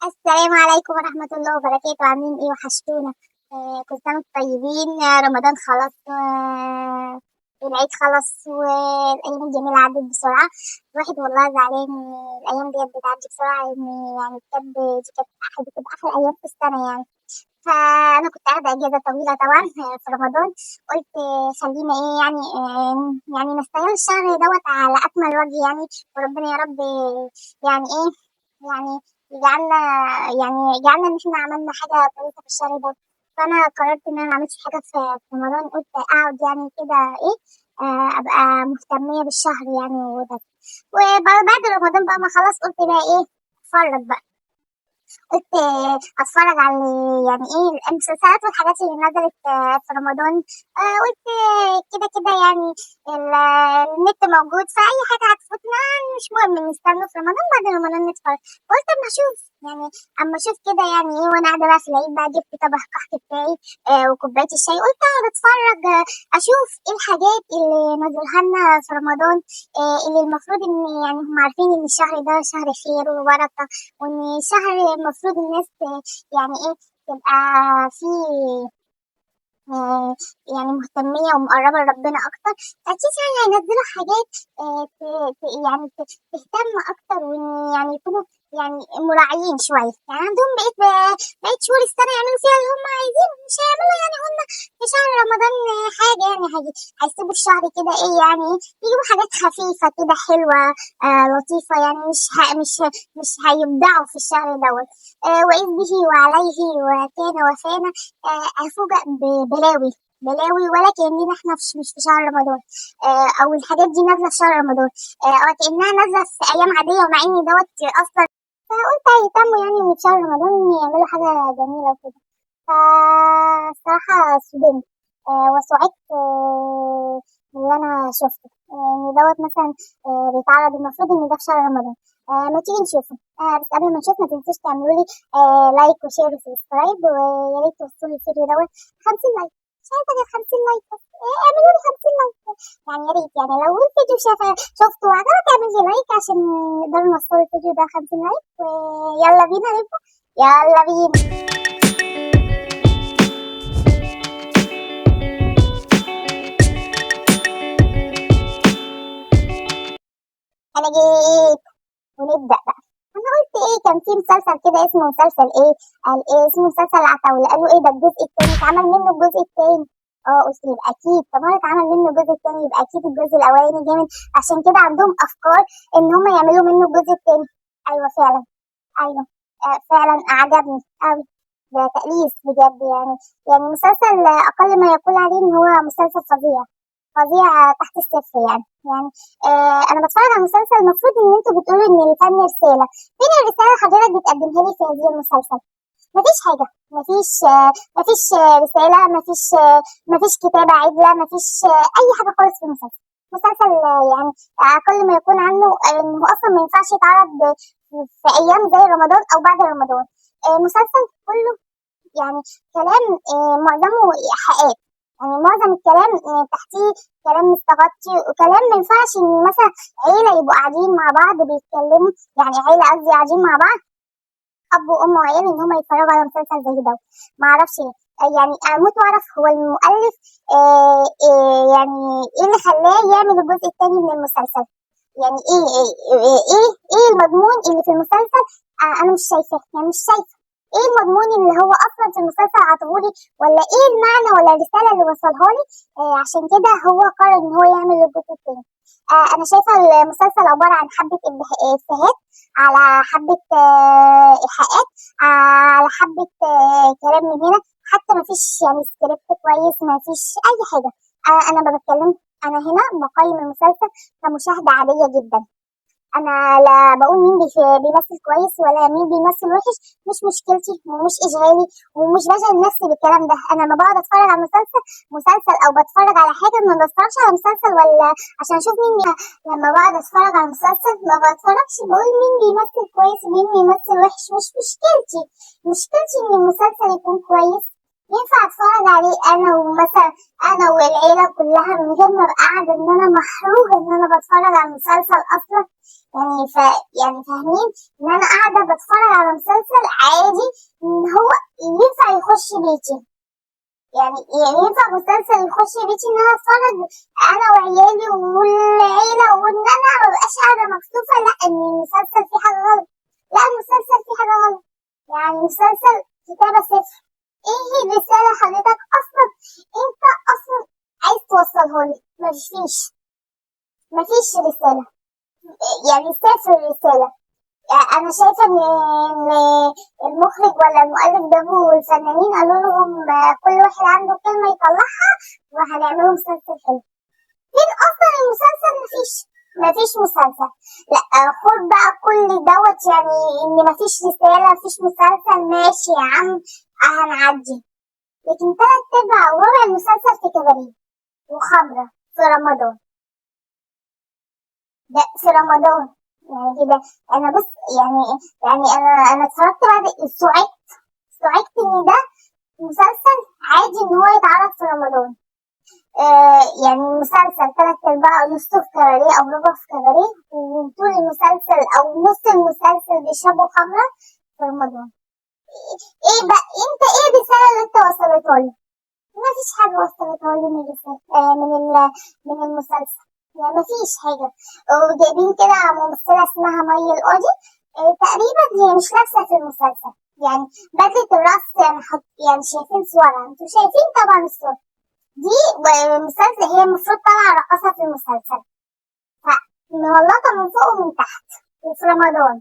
السلام عليكم ورحمة الله وبركاته. عاملين ايه؟ وحشتونا. كل سنة وانتم طيبين. رمضان خلص، والعيد خلص، والأيام الجميلة عدت بسرعة. الواحد والله زعلان إن الأيام ديت بتعدي بسرعة، إن يعني بجد دي كانت بتبقى أحلى أيام في السنة يعني. فأنا كنت قاعدة إجازة طويلة طبعا في رمضان، قلت خلينا ايه يعني، يعني نستغل الشهر دوت على أكمل وجه يعني، وربنا يا رب يعني ايه يعني يجعلنا يعني يجعلنا إن إحنا عملنا حاجة كويسة في الشهر ده. فأنا قررت إن أنا ما أعملش حاجة في رمضان، قلت أقعد يعني كده إيه، أبقى مهتمية بالشهر يعني وبس. وبعد رمضان بقى ما خلاص قلت بقى إيه، أتفرج بقى، قلت أتفرج على يعني إيه المسلسلات والحاجات اللي نزلت في رمضان. قلت كده كده يعني النت موجود، فأي حاجة هتفوتنا مش مهم، نستنى في رمضان، بعد رمضان نتفرج. قلت أما أشوف يعني، أما أشوف كده يعني إيه، وأنا قاعدة بقى في العيد بقى جبت طبق الكحك بتاعي وكوباية الشاي، قلت أقعد أتفرج، أشوف إيه الحاجات اللي نزلها لنا في رمضان، اللي المفروض إن يعني هم عارفين إن الشهر ده شهر خير وبركة، وإن شهر المفروض الناس يعني إيه تبقى فيه، يعني مهتمية ومقربة لربنا أكتر. أكيد يعني هينزلوا حاجات، يعني تهتم أكتر، وإن يعني يكونوا يعني مراعيين شوية، يعني عندهم بقيت شهور السنة يعملوا فيها اللي هم عايزينه، مش هيعملوا يعني قلنا في شهر رمضان حاجة، يعني هيسيبوا الشهر كده إيه يعني يجيبوا حاجات خفيفة كده حلوة، لطيفة، يعني مش هيبدعوا في الشهر دوت. وإذ به وعليه وكان وفانا، أفوجئ ببلاوي بلاوي، ولا كأننا احنا مش في شهر رمضان، أو الحاجات دي نازلة في شهر رمضان، أو كأنها نازلة في أيام عادية، ومع إن دوت أصلا. فقلت هيهتموا يعني إن في شهر رمضان يعملوا حاجة جميلة وكده. فالصراحة صدمت، وصعدت، من اللي أنا شفته، إن دوت مثلا، بيتعرض المفروض إن ده في شهر رمضان. ما تيجي نشوفه. بس قبل ما نشوف ما تنسوش تعملوا لي، like و share و subscribe، ويا ريت توصلوا الفيديو دوت 50 like، مش عايزة غير 50 like بس، اعملوا لي 50 like يعني، يا ريت يعني لو الفيديو شفته وعجبك اعمل لي like عشان نقدر نوصل الفيديو ده 50 like. ويلا بينا نبدأ، يلا بينا. أنا جيت ونبدأ بقى. أنا قلت إيه، كان في مسلسل كده اسمه مسلسل إيه، قال إيه اسمه مسلسل العتاولة، قالوا إيه ده الجزء التاني اتعمل منه الجزء التاني. قلت يبقى أكيد طالما اتعمل منه الجزء التاني يبقى أكيد الجزء الأولاني جامد، عشان كده عندهم أفكار إن هم يعملوا منه الجزء التاني. أيوة فعلا، أيوة، فعلا عجبني أوي، ده تأليف بجد يعني، يعني مسلسل أقل ما يقول عليه إن هو مسلسل فظيع، فظيع تحت الصفر يعني. أنا بتفرج على مسلسل المفروض إن أنتوا بتقولوا إن الفن رسالة، فين الرسالة حضرتك بتقدمها لي في هذه المسلسل؟ مفيش حاجة، مفيش رسالة، مفيش كتابة عدلة، مفيش أي حاجة خالص في المسلسل. مسلسل يعني أقل ما يكون عنه إنه أصلا ما ينفعش يتعرض في أيام زي رمضان أو بعد رمضان. مسلسل كله يعني كلام، معظمه إيحاءات، يعني معظم الكلام، تحتيه كلام مستغطي، وكلام ما ينفعش إن مثلا عيلة يبقوا قاعدين مع بعض بيتكلموا، يعني عيلة قصدي قاعدين مع بعض أب وأم وعيال إن هم يتفرجوا على مسلسل زي ده. ما أعرفش ليه، يعني أموت وأعرف هو المؤلف، يعني إيه اللي خلاه يعمل الجزء التاني من المسلسل، يعني إيه المضمون اللي في المسلسل؟ أنا مش شايفاه، يعني مش شايفة إيه المضمون اللي هو أصلاً في المسلسل عطاهولي، ولا إيه المعنى ولا الرسالة اللي وصلها لي، عشان كده هو قرر إن هو يعمل الجزء التاني. أنا شايفة المسلسل عبارة عن حبة إفيهات، على حبة، إيحاءات، على حبة، كلام من هنا، حتى ما فيش يعني سكريبت كويس، ما فيش أي حاجة. أنا ما بتكلم، أنا هنا بقيم المسلسل كمشاهدة عادية جداً. أنا لا بقول مين بيمثل كويس ولا مين بيمثل وحش، مش مشكلتي ومش إشغالي ومش بشغل نفسي بالكلام ده. أنا لما بقعد أتفرج على مسلسل أو بتفرج على حاجة، ما بتفرجش على مسلسل ولا عشان أشوف مين لما بقعد أتفرج على مسلسل ما بتفرجش بقول مين بيمثل كويس ومين بيمثل وحش، مش مشكلتي. مشكلتي إن المسلسل يكون كويس، ينفع اتفرج عليه انا ومثلا انا والعيلة كلها من غير ما ابقى قاعدة ان انا محروجه ان انا بتفرج على مسلسل اصلا. يعني يعني فاهمين ان انا قاعدة بتفرج على مسلسل عادي ان هو ينفع يخش بيتي، يعني ينفع مسلسل يخش بيتي ان انا اتفرج انا وعيالي والعيلة، وان انا مبقاش قاعدة مكسوفه لا ان المسلسل فيه حاجة غلط، لا المسلسل فيه حاجة غلط. يعني مسلسل كتابه صفر. ايه الرسالة حضرتك اصلا انت اصلا عايز توصلها لي؟ مفيش رسالة، يعني صفر رسالة. انا شايفه ان المخرج ولا المؤلف جابوا الفنانين قالوا لهم كل واحد عنده كلمة يطلعها وهنعمله مسلسل حلو. فين اصلا المسلسل؟ مفيش مسلسل. لا خد بقى كل دوت، يعني ان مفيش رسالة مفيش مسلسل، ماشي يا عم هنعدي. لكن 3/4 وربع المسلسل في كباريه وخمره في رمضان، ده في رمضان يعني كده. انا بص يعني انا اتفرجت بعد صعقت ان ده مسلسل عادي ان هو يتعرض في رمضان. يعني مسلسل 3/4 نصه في كباريه او ربع في كباريه، وطول المسلسل او نص المسلسل بيشربوا خمره في رمضان. ايه بقى انت ايه الرسالة اللي انت وصلتها لي؟ مفيش حاجة وصلتها لي من الرسالة، من المسلسل، يعني مفيش حاجة. وجايبين كده ممثلة اسمها مي القاضي، تقريبا هي مش لابسه في المسلسل، يعني بدله الراس، يعني شايفين صورها، انتوا شايفين طبعا الصور دي. مسلسل هي المفروض طالعه رقاصه في المسلسل، فمولطه من فوق ومن تحت وفي رمضان.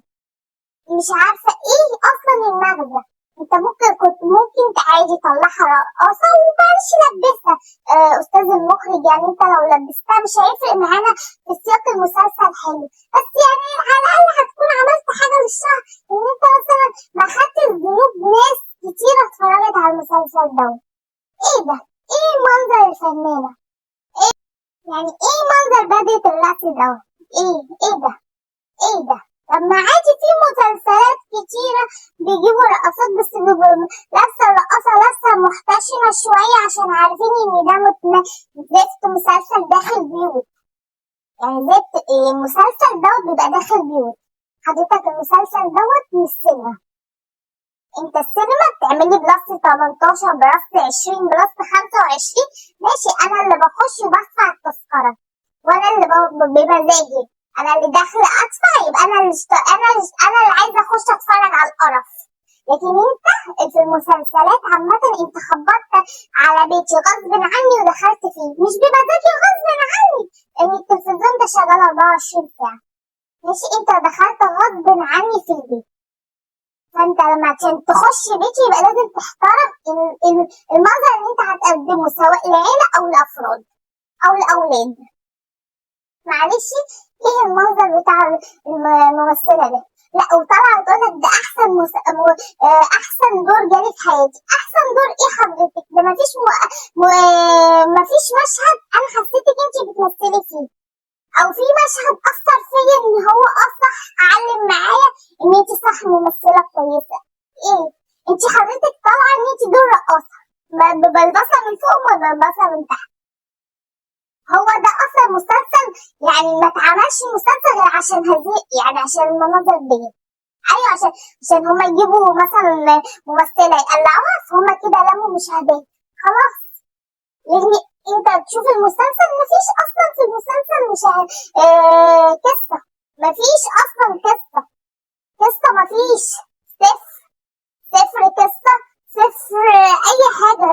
مش عارفه ايه اصلا المغزى. انت ممكن عادي تطلعها رقاصه ومعلش لبسها استاذ المخرج، يعني انت لو لبستها مش هيفرق معانا في سياق المسلسل حلو، بس يعني على الاقل هتكون عملت حاجة للشعب، ان انت مثلا ما خدتش ذنوب ناس كتيرة اتفرجت على المسلسل ده. ايه ده؟ ايه منظر الفنانة؟ ايه يعني ايه منظر بدله الرأس ده؟ ايه ده؟ ايه ده؟ طب ما عادي في مسلسلات كتيرة بيجيبوا رقصات، بس بيبقوا لابسة الرقاصة لابسة محتشمة شوية عشان عارفين ان ده زفت مسلسل داخل بيوت، يعني زفت المسلسل دوت بيبقى داخل بيوت. حضرتك المسلسل دوت من السينما، انت السينما بتعملي plus 18 plus 20 plus 25، ماشي، انا اللي بخش وبدفع التذكرة، وانا اللي بمزاجي، انا اللي داخله ادفع، يبقى انا اللي انا اللي عايزه اخش اتفرج على القرف. لكن انت في المسلسلات عامة انت خبطت على بيتي غصب عني ودخلت فيه، مش بمزاجي غصب عني، ان التلفزيون ده شغال 24 ساعة، ماشي، انت دخلت غصب عني في البيت. فانت لما عشان تخش بيتي يبقى لازم تحترم المنظر اللي انت هتقدمه، سواء العيلة او الافراد او الاولاد. معلش ايه المنظر بتاع الممثلة ده؟ لا وطالعه تقول لك ده احسن احسن دور جالي في حياتي. احسن دور ايه حضرتك؟ ده مفيش مفيش مشهد انا حسيتك انت بتمثلي فيه، او في مشهد اثر فيا ان هو اصح علم معايا ان انت صح ممثلة كويسة. ايه انت حضرتك طالعه ان انت دور رقاصه، بلبسه من فوق وبلبسه من تحت. هو ده اصلا مسلسل، يعني ما اتعملش مسلسل غير عشان هذه، يعني عشان المناظر دي. ايوه عشان هما يجيبوا مثلا ممثلة يقلعوها، فهم كده لموا مشاهدات خلاص. لان انت تشوف المسلسل مفيش اصلا في المسلسل مشاهد قصة، مفيش اصلا قصة، مفيش، صفر قصة، صفر اي حاجة.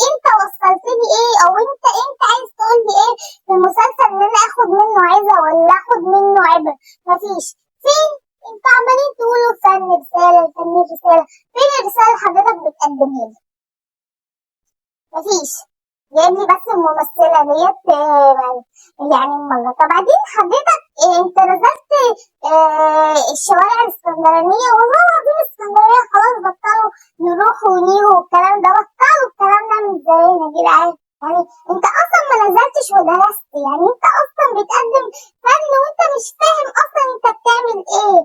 انت وصلتني ايه، او انت عايز تقول لي ايه في المسلسل ان انا اخد منه عظه ولا اخد منه عبره؟ مفيش. فين؟ انتوا عمالين تقولوا فن رسالة، الفن رسالة، فين الرسالة اللي حضرتك بتقدمها لي؟ مفيش. جايب لي بس الممثلة ديت يعني ملطه. بعدين حضرتك انت نزلت الشوارع الاسكندرانية، والله العظيم الاسكندرية خلاص بطلوا يروحوا ونيجوا والكلام ده، بطلوا الكلام ده من زمان يا جدعان. يعني انت اصلا ما نزلتش ودرست، يعني انت اصلا بتقدم فن وانت مش فاهم اصلا انت بتعمل ايه.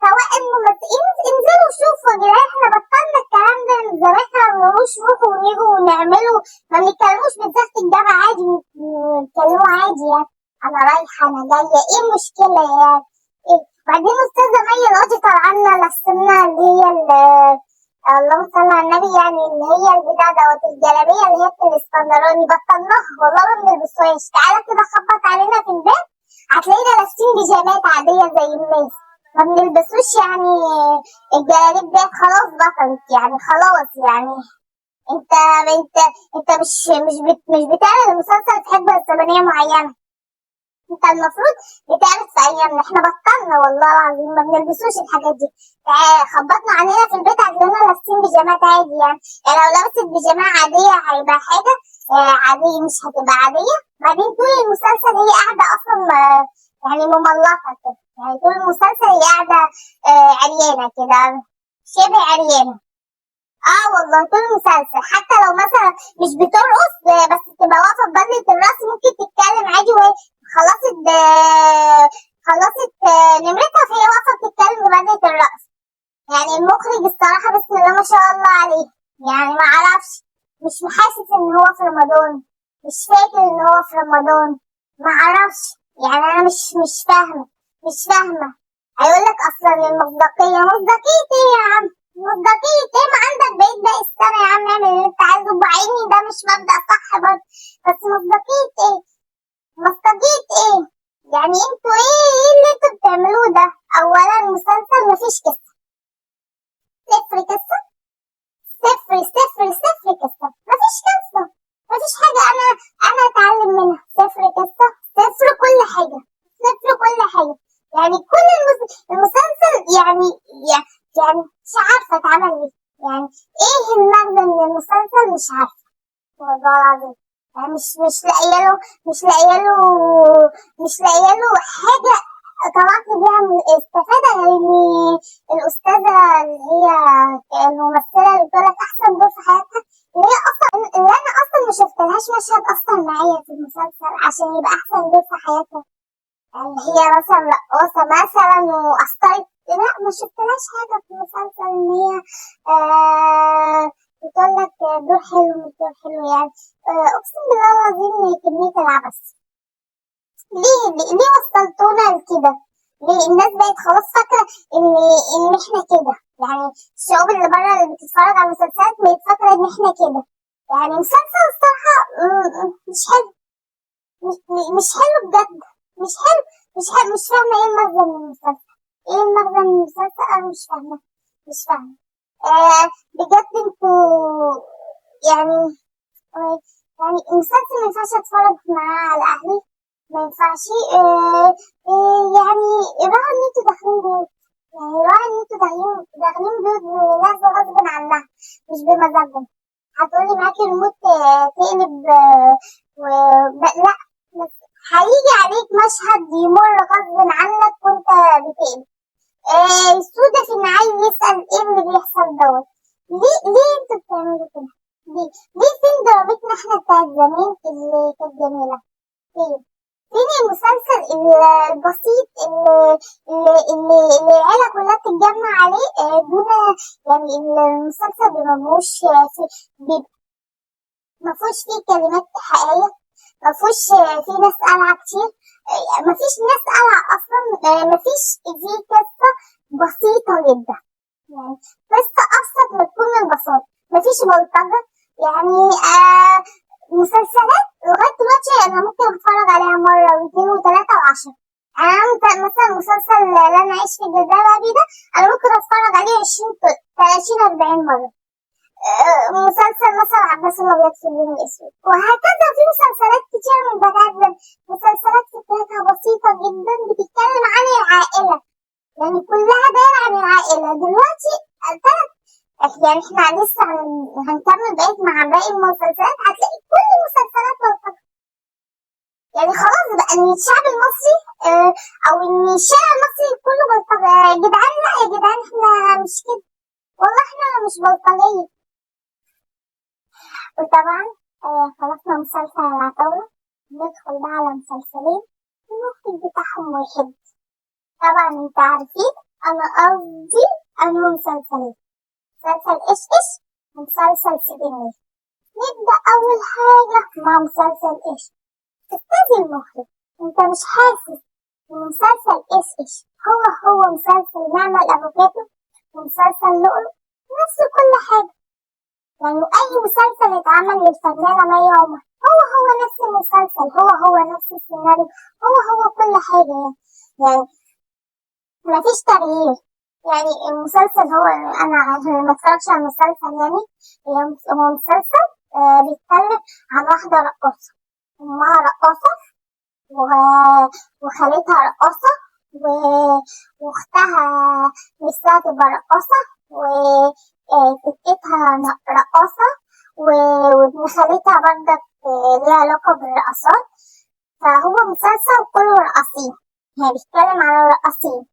سواء الممثلين انزلوا شوفوا يا جدعان، احنا بطلنا الكلام ده من زمان، احنا ما بنخرجوش روحوا ونيجوا ونعملوا، ما بنتكلموش بالذات الجامعة عادي، بنتكلموا عادي يعني، انا رايحة انا جاية، ايه المشكلة يعني؟ إيه؟ بعدين استاذه مي القاضي طالعه لنا لسنا اللي هي اللهم صل على النبي، يعني اللي هي البتاع دوت الجلابية اللي هي الاسكندراني، بطلناها والله ما بنلبسوهاش. تعالى كده خبط علينا في البيت هتلاقينا لابسين بيجامات عادية زي الناس، ما بنلبسوش يعني الجلاليب ديت، خلاص بطلت يعني، خلاص يعني. انت انت انت مش مش بت مش بتعمل المسلسل في حقبة زمنية معينة، انت المفروض بتعرض في ايامنا، احنا بطلنا والله العظيم ما بنلبسوش الحاجات دي. تعالى خبطنا علينا في البيت هتلاقينا لابسين بيجامات عادي يعني، يعني لو لبست بيجامه عادية هيبقى حاجة عادية، مش هتبقى عادية. بعدين طول المسلسل هي قاعدة اصلا يعني مملطه كده، يعني طول المسلسل هي قاعدة عريانه كده، شبه عريانه. والله طول المسلسل، حتى لو مثلا مش بترقص بس تبقى واقفة ببدله الراس ممكن تتكلم عادي، وهي خلصت نمرتها فهي واقفة بتتكلم ببدله الرقص. يعني المخرج الصراحة بسم الله ما شاء الله عليه، يعني ما اعرفش، مش حاسس ان هو في رمضان، مش فاكر ان هو في رمضان، ما اعرفش يعني، انا مش فاهمه، مش فاهمه. هيقول لك اصلا المصداقية، مصداقية ايه يا عم؟ مصداقية ايه؟ ما عندك بقيت باقي السنة يا عم، اعمل اللي انت عايزه. بعيني ده مش مبدأ صح برضه، بس مصداقية ايه؟ مصداقية ايه؟ يعني انتوا ايه اللي انتوا بتعملوه ده؟ اولا مسلسل مفيش قصة، صفر قصة، صفر صفر صفر قصة، مفيش قصة، مفيش حاجة انا اتعلم منها، صفر قصة، صفر كل حاجة، صفر كل حاجة. يعني كل المسلسل يعني يعني مش عارفة اتعمل ايه، يعني ايه المغزى من المسلسل؟ مش عارفة والله العظيم، يعني مش لاقيه له، مش لاقيه له، مش لاقيه له حاجة طلعت بيها من استفادة. لأن الأستاذة اللي هي الممثلة اللي بتقولك أحسن دور في حياتها، اللي هي أصلا اللي أنا أصلا ما شفتلهاش مشهد أصلا معايا في المسلسل عشان يبقى أحسن دور في حياتها، اللي هي مثلا رقاصة مثلا وأثرت، لا ما شفتلهاش حاجة في المسلسل إن هي بتقولك دور حلو مش دور حلو يعني. أقسم بالله العظيم كمية العبث. ليه وصلتونا لكده؟ ليه الناس بقت خلاص فاكرة إن إحنا كده؟ يعني الشعوب اللي بره اللي بتتفرج على المسلسلات بقت فاكرة إن إحنا كده. يعني مسلسل الصراحة مش حلو، مش حلو بجد، مش حلو، مش حلو، مش فاهمة إيه المغزى من المسلسل، إيه المغزى من المسلسل؟ أنا مش فاهمة، مش فاهمة. بجد انتوا يعني المسلسل ما ينفعش اتفرج معاه على اهلي، ما ينفعش. يعني راعوا ان انتوا داخلين بيوت، يعني راعوا ان انتوا داخلين بيوت من الناس غصب عنها مش بمزاجهم. هتقولي معاكي ريموت تقلب لا، بس هيجي عليك مشهد يمر غصب عنك وانت بتقلب. السودة في النعيم يسأل ايه اللي بيحصل دوت؟ ليه انتوا بتعملوا كده؟ ليه فين ضربتنا احنا بتاعت زمان اللي كانت جميلة؟ فين المسلسل البسيط اللي العيلة كلها بتتجمع عليه دون يعني المسلسل بيبقى مفهوش فيه كلمات حقيقية، مفهوش فيه ناس قلعة كتير، مفيش ناس قلعة أصلا، مفيش فيه قصة بسيطة جدا، يعني قصة أبسط ما تكون من البساطة، مفيش بلطجة. يعني مسلسلات لغاية دلوقتي أنا ممكن أتفرج عليها مرة واثنين وثلاثة و10. أنا مثلا مسلسل لا أنا أعيش في جلباب أبي ده أنا ممكن أتفرج عليه 20 30 40 مرة. مسلسل مثلا عباس الأبيض في اللون الأسود، وهكذا. في مسلسلات كتير من بتاعت مسلسلات فكرتها بسيطة جدا بتتكلم عن العائلة، يعني كلها دايرة عن العائلة. دلوقتي يعني احنا لسه هنكمل بقية مع باقي المسلسلات، هتلاقي كل المسلسلات بلطجة. يعني خلاص بقى ان الشعب المصري او ان الشارع المصري كله بلطجة. يا جدعان لا يا جدعان، احنا مش كده والله، احنا مش بلطجية. وطبعا خلصنا مسلسل العتاولة، ندخل بقى على مسلسلين المخرج بتاعهم واحد. طبعا انت عارفين انا قصدي انه مسلسلين، مسلسل ايش ايش ومسلسل سيد الناس. نبدأ أول حاجة مع مسلسل إيش. أستاذ المخرج، أنت مش حاسس إن مسلسل إيش إيش هو هو مسلسل نعمة الأفوكاتو ومسلسل لؤلؤ؟ نفس كل حاجة. يعني أي مسلسل اتعمل للفنانة مي عمر هو هو نفس المسلسل، هو هو نفس السيناريو، هو هو كل حاجة. يعني مفيش تغيير. يعني المسلسل هو، أنا عشان ما اتفرجش على المسلسل، يعني هو مسلسل بيتكلم عن واحدة رقاصة، أمها رقاصة وخالتها رقاصة وأختها نفسها تبقى رقاصة وتتها رقاصة وابن خالتها برضك ليها علاقة بالرقصات. فهو مسلسل كله رقاصين، يعني بيتكلم عن الرقاصين.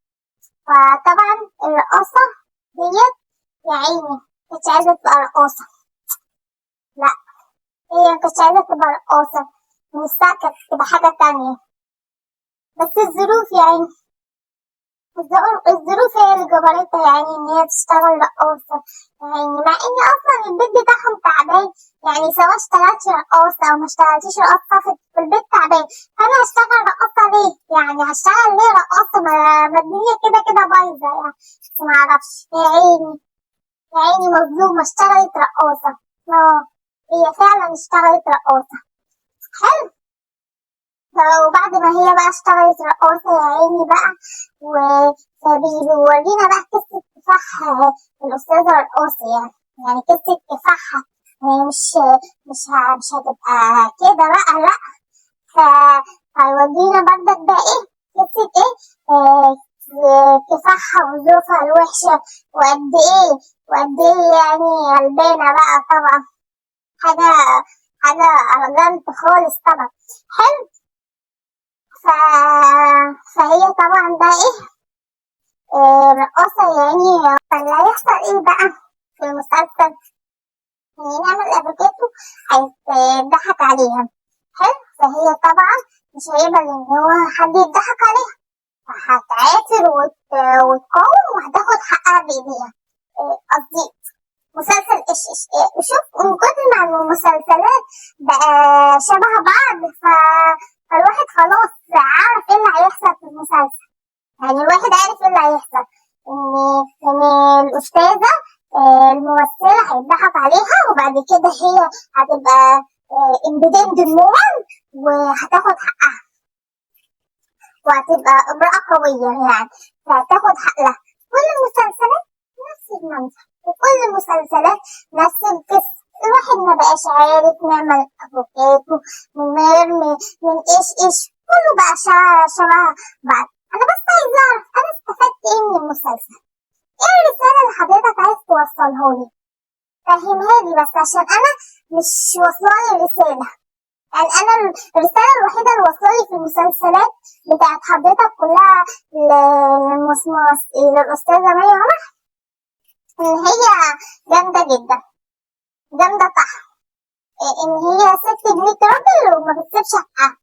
فطبعا الرقاصة ديت يا عيني كانتش عايزة تبقى رقاصة، لا هي مكانتش عايزة تبقى رقاصة، نفسها كانت تبقى حاجة تانية، بس الظروف يا عيني، الظروف هي اللي جبرتها يا عيني ان هي تشتغل رقاصة. يعني مع ان اصلا البيت بتاعهم تعبان، يعني سواء اشتغلتي رقاصة او ما اشتغلتيش رقاصة في البيت تعبان، فانا هشتغل رقاصة ليه؟ يعني هشتغل ليه رقاصة؟ ما الدنيا كده كده بايظة يعني. بس ما اعرفش يا عيني، يا عيني مظلومة، اشتغلت رقاصة. هي فعلا اشتغلت رقاصة. حلو. وبعد ما هي بقى اشتغلت رقاصة يا عيني بقى، فبيورينا بقى قصة كفاح الأستاذة الرقاصة، يعني قصة كفاحها، يعني مش هتبقى كده بقى، لأ. فهيورينا برضك بقى إيه قصة إيه، كفاحها وظروفها الوحشة، وقد إيه، وقد إيه يعني غلبانة بقى طبعا، حاجة غلط خالص طبعا. حلو. فهي طبعا بقى إيه، رقاصة يعني. فاللي هيحصل إيه بقى في المسلسل؟ إن نعمة الأفوكاتو هيتضحك عليها. حلو. فهي طبعا مش هيقبل إن هو حد يضحك عليها، فهتعافر وتقاوم وهتاخد حقها بإيديها. قصدي مسلسل إيش إيش، شوف من كتر ما المسلسلات بقى شبه بعض، فالواحد خلاص عارف إيه اللي هيحصل في المسلسل. يعني الواحد عارف إيه اللي هيحصل، إن الأستاذة، الممثلة هيضحك عليها، وبعد كده هي هتبقى independent woman وهتاخد حقها، وهتبقى امرأة قوية يعني، فهتاخد حقها. كل المسلسلات نفس المنظر، وكل المسلسلات نفس القصة. الواحد ما بقاش عارف نعمل أفوكاتو من غير من إيش إيش، كله بقى شبه بعض. أنا بس عايزة أعرف أنا استفدت إيه من المسلسل؟ إيه الرسالة اللي حضرتك عايز توصلها لي؟ فهمها لي بس عشان أنا مش واصلة لي الرسالة. يعني أنا الرسالة الوحيدة اللي واصلة لي في المسلسلات بتاعت حضرتك كلها للأستاذة مي عمر، إن هي جامدة جدا، جامدة طح، إن هي ست بمية راجل وما بتسيبش حقها،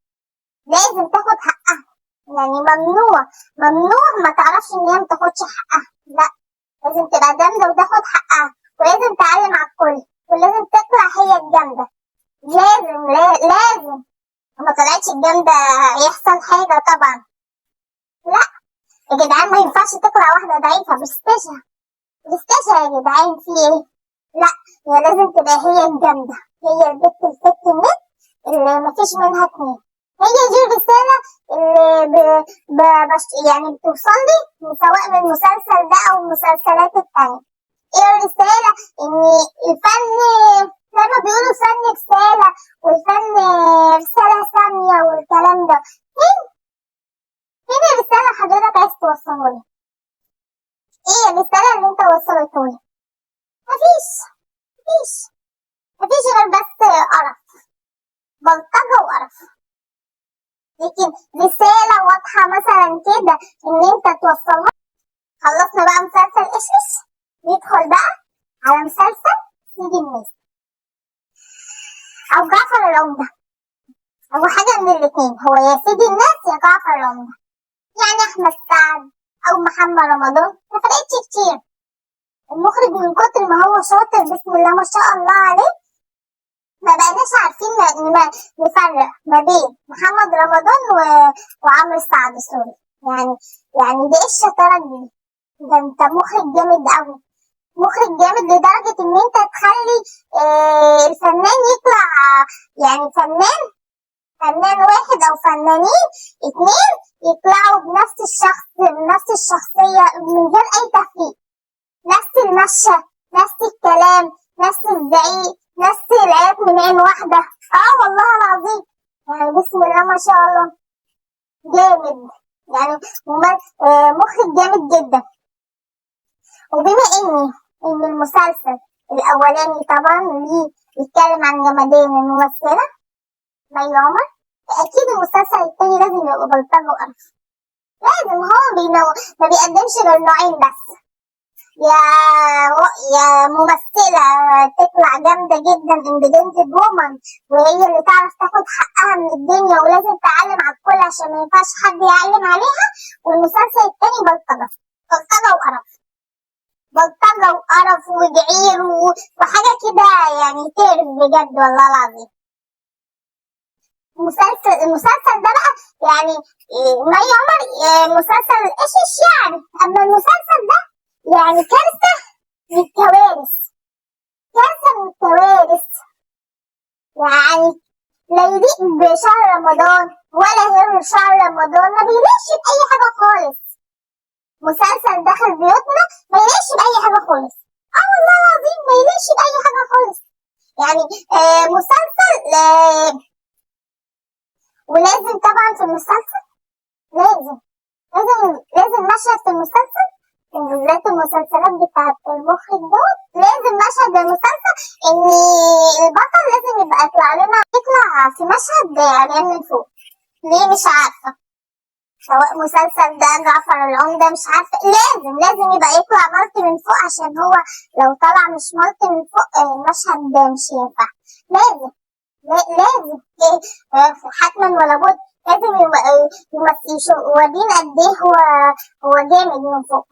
لازم تاخد حقها. يعني ممنوع ما تعرفش إن هي ما تاخدش حقها، لا لازم تبقى جامدة وتاخد حقها، ولازم تعلم على الكل، ولازم تطلع هي الجامدة، لازم لازم. ما طلعتش الجامدة يحصل حاجة طبعا. لا يا جدعان ما ينفعش تطلع واحدة ضعيفة، بستشها بستشها يا جدعان، في ايه؟ لا هي لازم تبقى هي الجامدة، هي البت الست النت اللي مفيش منها اتنين. هي دي الرسالة اللي يعني بتوصل لي سواء من المسلسل ده أو المسلسلات التانية. ايه الرسالة؟ إن الفن زي ما بيقولوا فن رسالة، والفن رسالة سامية والكلام ده. فين الرسالة حضرتك عايز توصلها لي؟ ايه الرسالة اللي انت وصلتها لي؟ مفيش، مفيش، مفيش غير بس قرف، بلطجة وقرف. لكن رسالة واضحة مثلا كده ان انت توصلها. خلصنا بقى مسلسل ايش ايش، ندخل بقى على مسلسل سيد الناس او جعفر العمدة، هو حاجة من الاتنين، هو يا سيد الناس يا جعفر العمدة. يعني احمد سعد او محمد رمضان ما فرقتش كتير. المخرج من كتر ما هو شاطر بسم الله ما شاء الله عليه، ما بقيناش عارفين نفرق ما بين محمد رمضان وعمرو سعد، sorry. يعني دي ايه الشطارة دي؟ ده انت مخرج جامد قوي، مخرج جامد لدرجة ان انت تخلي الفنان يطلع، يعني فنان واحد او فنانين اتنين يطلعوا بنفس الشخص بنفس الشخصية من غير اي تفريق، نفس المشى، نفس الكلام، نفس الزعيق، نفس العياط من عين واحدة. والله العظيم يعني بسم الله ما شاء الله جامد، يعني مخرج جامد جدا. وبما ان المسلسل الاولاني طبعا ليه بيتكلم عن جمدان الممثلة مي عمر، اكيد المسلسل التاني لازم يبقى بلطجة وقرف، لازم. هو ما بيقدمش غير نوعين بس، يا ممثلة تطلع جامدة جدا independent woman وهي اللي تعرف تاخد حقها من الدنيا ولازم تعلم على الكل عشان ما ينفعش حد يعلم عليها، والمسلسل التاني بلطجة، بلطجة وقرف، بلطجة وقرف وجعير وحاجة كده يعني تقرف بجد والله العظيم. المسلسل ده بقى يعني مي عمر مسلسل ايش يعني، اما المسلسل ده يعني كارثة من الكوارث، كارثة من الكوارث، يعني لا يليق بشهر رمضان ولا غير شهر رمضان، ما بيليقش بأي حاجة خالص. مسلسل دخل بيوتنا ما يليقش بأي حاجة خالص، والله العظيم ما يليقش بأي حاجة خالص. يعني مسلسل ولازم طبعا في المسلسل لازم لازم لازم مشهد في المسلسل، بالذات المسلسلات بتاعت المخرج دوت، لازم مشهد المسلسل ان البطل لازم يبقى يطلع لنا، يطلع في مشهد عريان من فوق، ليه مش عارفة، سواء مسلسل ده جعفر العمدة مش عارفة، لازم يبقى يطلع ملط من فوق، عشان هو لو طلع مش ملط من فوق المشهد ده مش ينفع، لازم لازم حتما ولا بد لازم يورينا قد ايه هو جامد من فوق.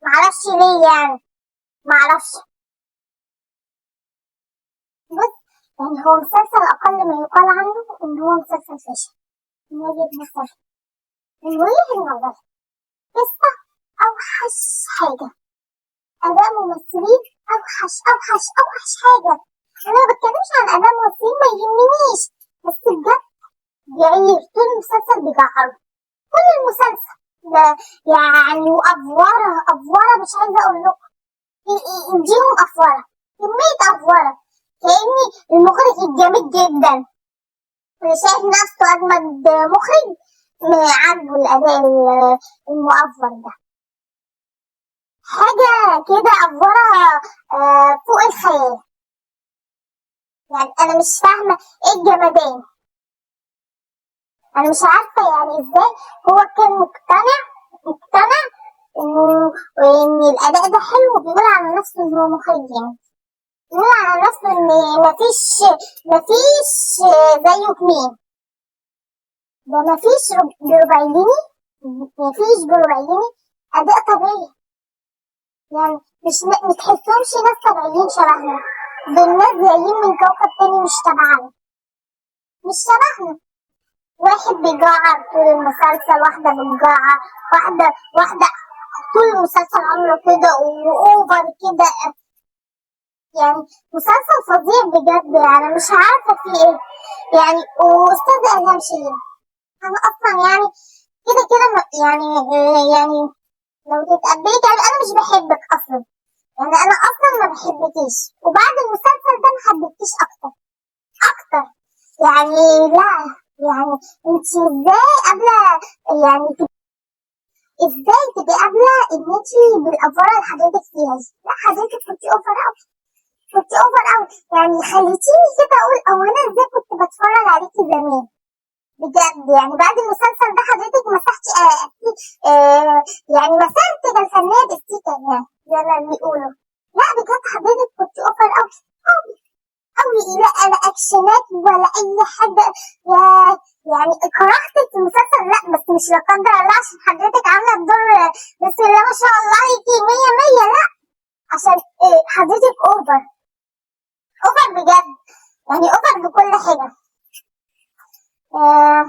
معرفش ليه يعني، معرفش. بص يعني هو مسلسل اقل ما يقال عنه ان هو مسلسل فاشل من وجهة نظري، من وجهة نظري. قصة اوحش حاجة، اداء ممثلين اوحش اوحش اوحش حاجة. انا ما بتكلمش عن اداء ممثلين ما يهمنيش، بس بجد جعير طول المسلسل بيجعروا كل المسلسل ده يعني، وافوره افوره مش عايزه اقول لكم، اديهم افوره، كميه افوره، كأني المخرج الجامد جدا اللي شايف نفسه اجمد مخرج عنده الاداء المؤفر ده، حاجه كده افوره فوق الخيال. يعني انا مش فاهمه ايه الجمدان، انا مش عارفه يعني ازاي هو كان مقتنع ان الاداء ده حلو، وبيقول على نفسه ان هو مخرج جامد، بيقول على نفسه ان مفيش زيه اتنين، ده مفيش بربع جنيه، مفيش بربع جنيه اداء طبيعي، يعني مش ما تحسهمش ناس طبيعيين شبهنا، دول ناس جايين من كوكب تاني مش تبعنا، مش شبهنا. واحد بيجعر طول المسلسل، واحدة بتجعر، واحدة طول المسلسل عاملة كده وأوفر كده، يعني مسلسل فظيع بجد، يعني مش عارفة في ايه يعني. وأستاذة إلهام شاهين أنا أصلا يعني كده كده يعني لو تتقبلي كلامي أنا مش بحبك أصلا، يعني أنا أصلا ما بحبكيش، وبعد المسلسل ده ما حبيتكيش أكتر أكتر، يعني لا يعني انت ازاي قابلة، يعني ازاي تبقي قابلة ان انت بالافوره اللي حضرتك فيها دي؟ لا حضرتك كنت over قوي، كنت over قوي، يعني خليتيني كده اقول او انا ازاي كنت بتفرج عليكي زمان بجد. يعني بعد المسلسل ده حضرتك مسحتي يعني مسيرتك الفنية باستيكة يعني زي ما بيقولوا. لا بجد حضرتك كنت over قوي قوي قوي، لا لا اكشنات ولا اي حاجة، يعني كرهتك في المسلسل. لا بس مش لا قدر الله عشان حضرتك عاملة الدور بسم الله ما شاء الله عليكي 100 100، لا عشان إيه حضرتك over over بجد، يعني over بكل حاجة. آه،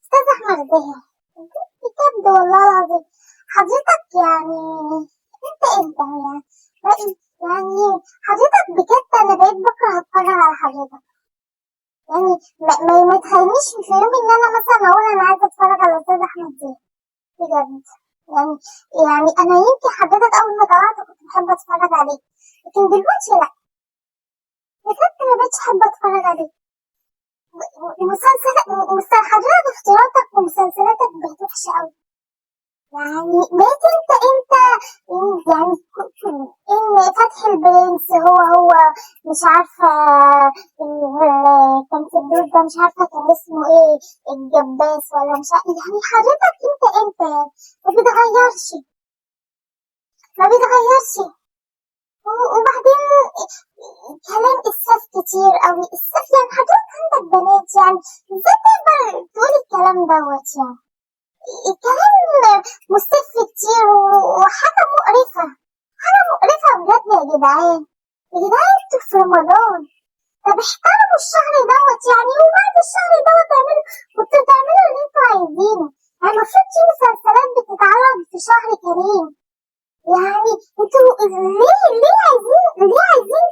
استاذ احمد زاهر بجد والله العظيم حضرتك يعني انت يعني يعني حضرتك بجد انا بقيت بكره اتفرج على حضرتك. يعني ما تخلينيش في يوم ان انا مثلا اقول انا عايزه اتفرج على استاذ احمد زاهر بجد. يعني انا يمكن حضرتك اول ما طلعت كنت بحب اتفرج عليك، لكن دلوقتي لا، بجد ما بقتش حابة اتفرج عليك. مسلسل حضرتك اختياراتك ومسلسلاتك بقت وحشة قوي. يعني بقيت انت يعني ان فتحي البرنس هو مش عارفه كان في الدور ده مش عارفه كان اسمه ايه، الجباس ولا مش عارفه. يعني حضرتك انت ما بيتغيرش ما بيتغيرش. وبعدين كلام اسفاف كتير قوي، اسفاف. يعني حضرتك عندك بنات، يعني ازاي تقدر تقول الكلام دوت؟ يعني الكلام مستف كتير وحاجة مقرفة، حاجة مقرفة بجد يا جدعان. يا جدعان انتوا في رمضان، طب احترموا الشهر دوت يعني، وبعد الشهر دوت اعملوا كنتوا تعملوا اللي انتوا عايزينه. يعني المفروض في مسلسلات بتتعرض في شهر كريم. يعني انتوا ليه عايزين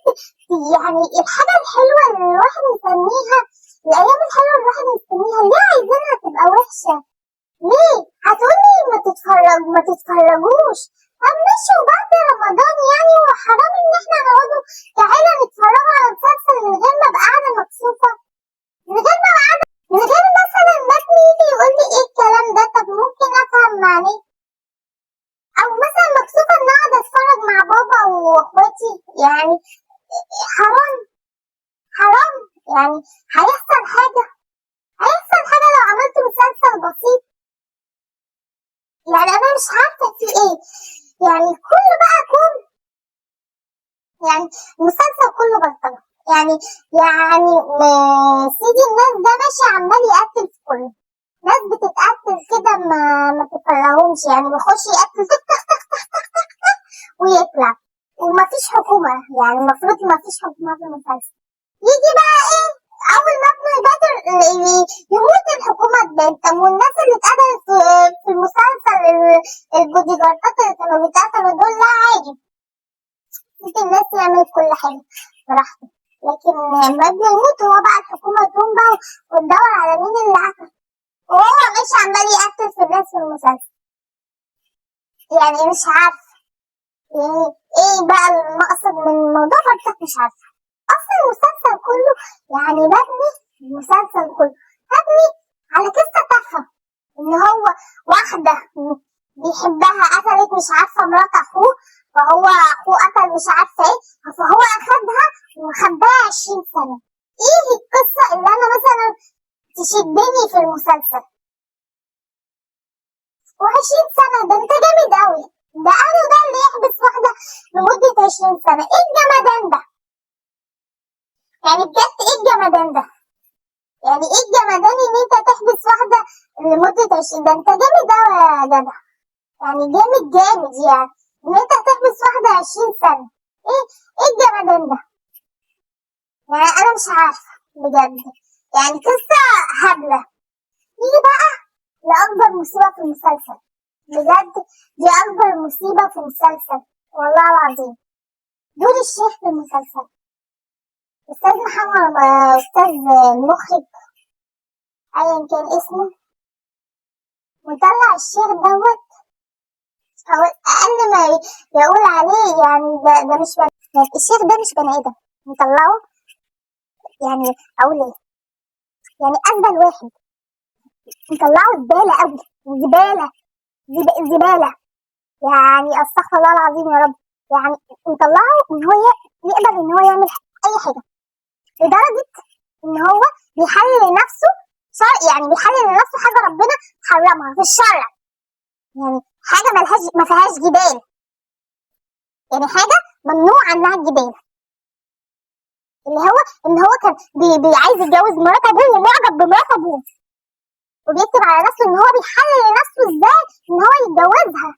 يعني الحاجة الحلوة اللي الواحد مستنيها، الأيام الحلوة اللي الواحد مستنيها، ليه عايزينها تبقى وحشة؟ ليه؟ هتقولي ما تتفرجوش. طب ماشي، وبعد رمضان يعني وحرام ان احنا نقعدوا كعيلة نتفرجوا على مسلسل من غير ما ابقى قاعدة مكسوفة، من غير ما ابقى قاعدة، من غير مثلا ما ابني يجي يقول لي ايه الكلام ده، طب ممكن افهم معناه، او مثلا مكسوفة ان اقعد اتفرج مع بابا واخواتي. يعني حرام حرام، يعني هيحصل حاجة، هيحصل حاجة لو عملت مسلسل بسيط. يعني انا مش عارفة في ايه، يعني كله بقى كوم، يعني المسلسل كله بلطجة. يعني سيدي الناس ده ماشي عمال يقتل في كله، ناس بتتقتل كده ما تفرهمش، يعني بيخش يقتل تك تك تك تك تك تك تك ويطلع، ومفيش حكومة. يعني المفروض مفيش حكومة في المسلسل. يجي بقى ايه اول ما ابنه يبادر يموت الحكومة تبان. طب والناس اللي اتقتلت في المسلسل، البودي جاردات اللي كانوا بيتقتلوا دول، لا عادي ممكن الناس يعمل كل حاجة براحته، لكن لما ابنه يموت هو بقى الحكومة تقوم بقى وتدور على مين اللي قتل، وهو مش عمال يقتل في الناس في المسلسل. يعني مش عارفة يعني ايه بقى المقصد من الموضوع برضك، مش عارفة. اصلا المسلسل كله يعني مبني، المسلسل كله مبني على قصة تافهة، ان هو واحدة بيحبها قتلت مش عارفة مرات اخوه، فهو اخوه قتل مش عارفة ايه، فهو اخدها وخباها 20 سنة. ايه القصة اللي انا مثلا تشدني في المسلسل؟ و20 سنة ده انت جامد قوي، ده انا ده اللي يحبس واحدة لمدة 20 سنة، ايه الجمدان ده؟ يعني بجد ايه الجمدان ده؟ يعني ايه الجمدان ان انت تحبس واحدة لمدة 20؟ ده انت جامد قوي يا جدع، يعني جامد جامد، يعني ان انت تحبس واحدة 20 سنة، ايه الجمدان ده؟ يعني انا مش عارفة بجد، يعني قصة هبلة. نيجي بقى لأكبر مصيبة في المسلسل، بجد دي أكبر مصيبة في المسلسل والله العظيم، دور الشيخ في المسلسل. أستاذ محمد، أستاذ المخرج أيا كان اسمه، مطلع الشيخ دوت أو أقل ما يقول عليه يعني ده مش بني، الشيخ ده مش بني آدم، مطلعه يعني أقول إيه، يعني أزبل واحد، مطلعه زبالة أوي، زبالة زبالة، يعني أستغفر الله العظيم يا رب. يعني مطلعه إن هو يقدر إن هو يعمل أي حاجة، لدرجة إن هو بيحلل لنفسه يعني بيحلل لنفسه حاجة ربنا حرمها في الشرع، يعني حاجة ما فيهاش جدال، يعني حاجة ممنوع عنها الجدال، اللي هو إن هو كان عايز يتجوز مرات أبوه ومعجب بمرات أبوه، وبيكتب على نفسه إن هو بيحلل لنفسه إزاي إن هو يتجوزها.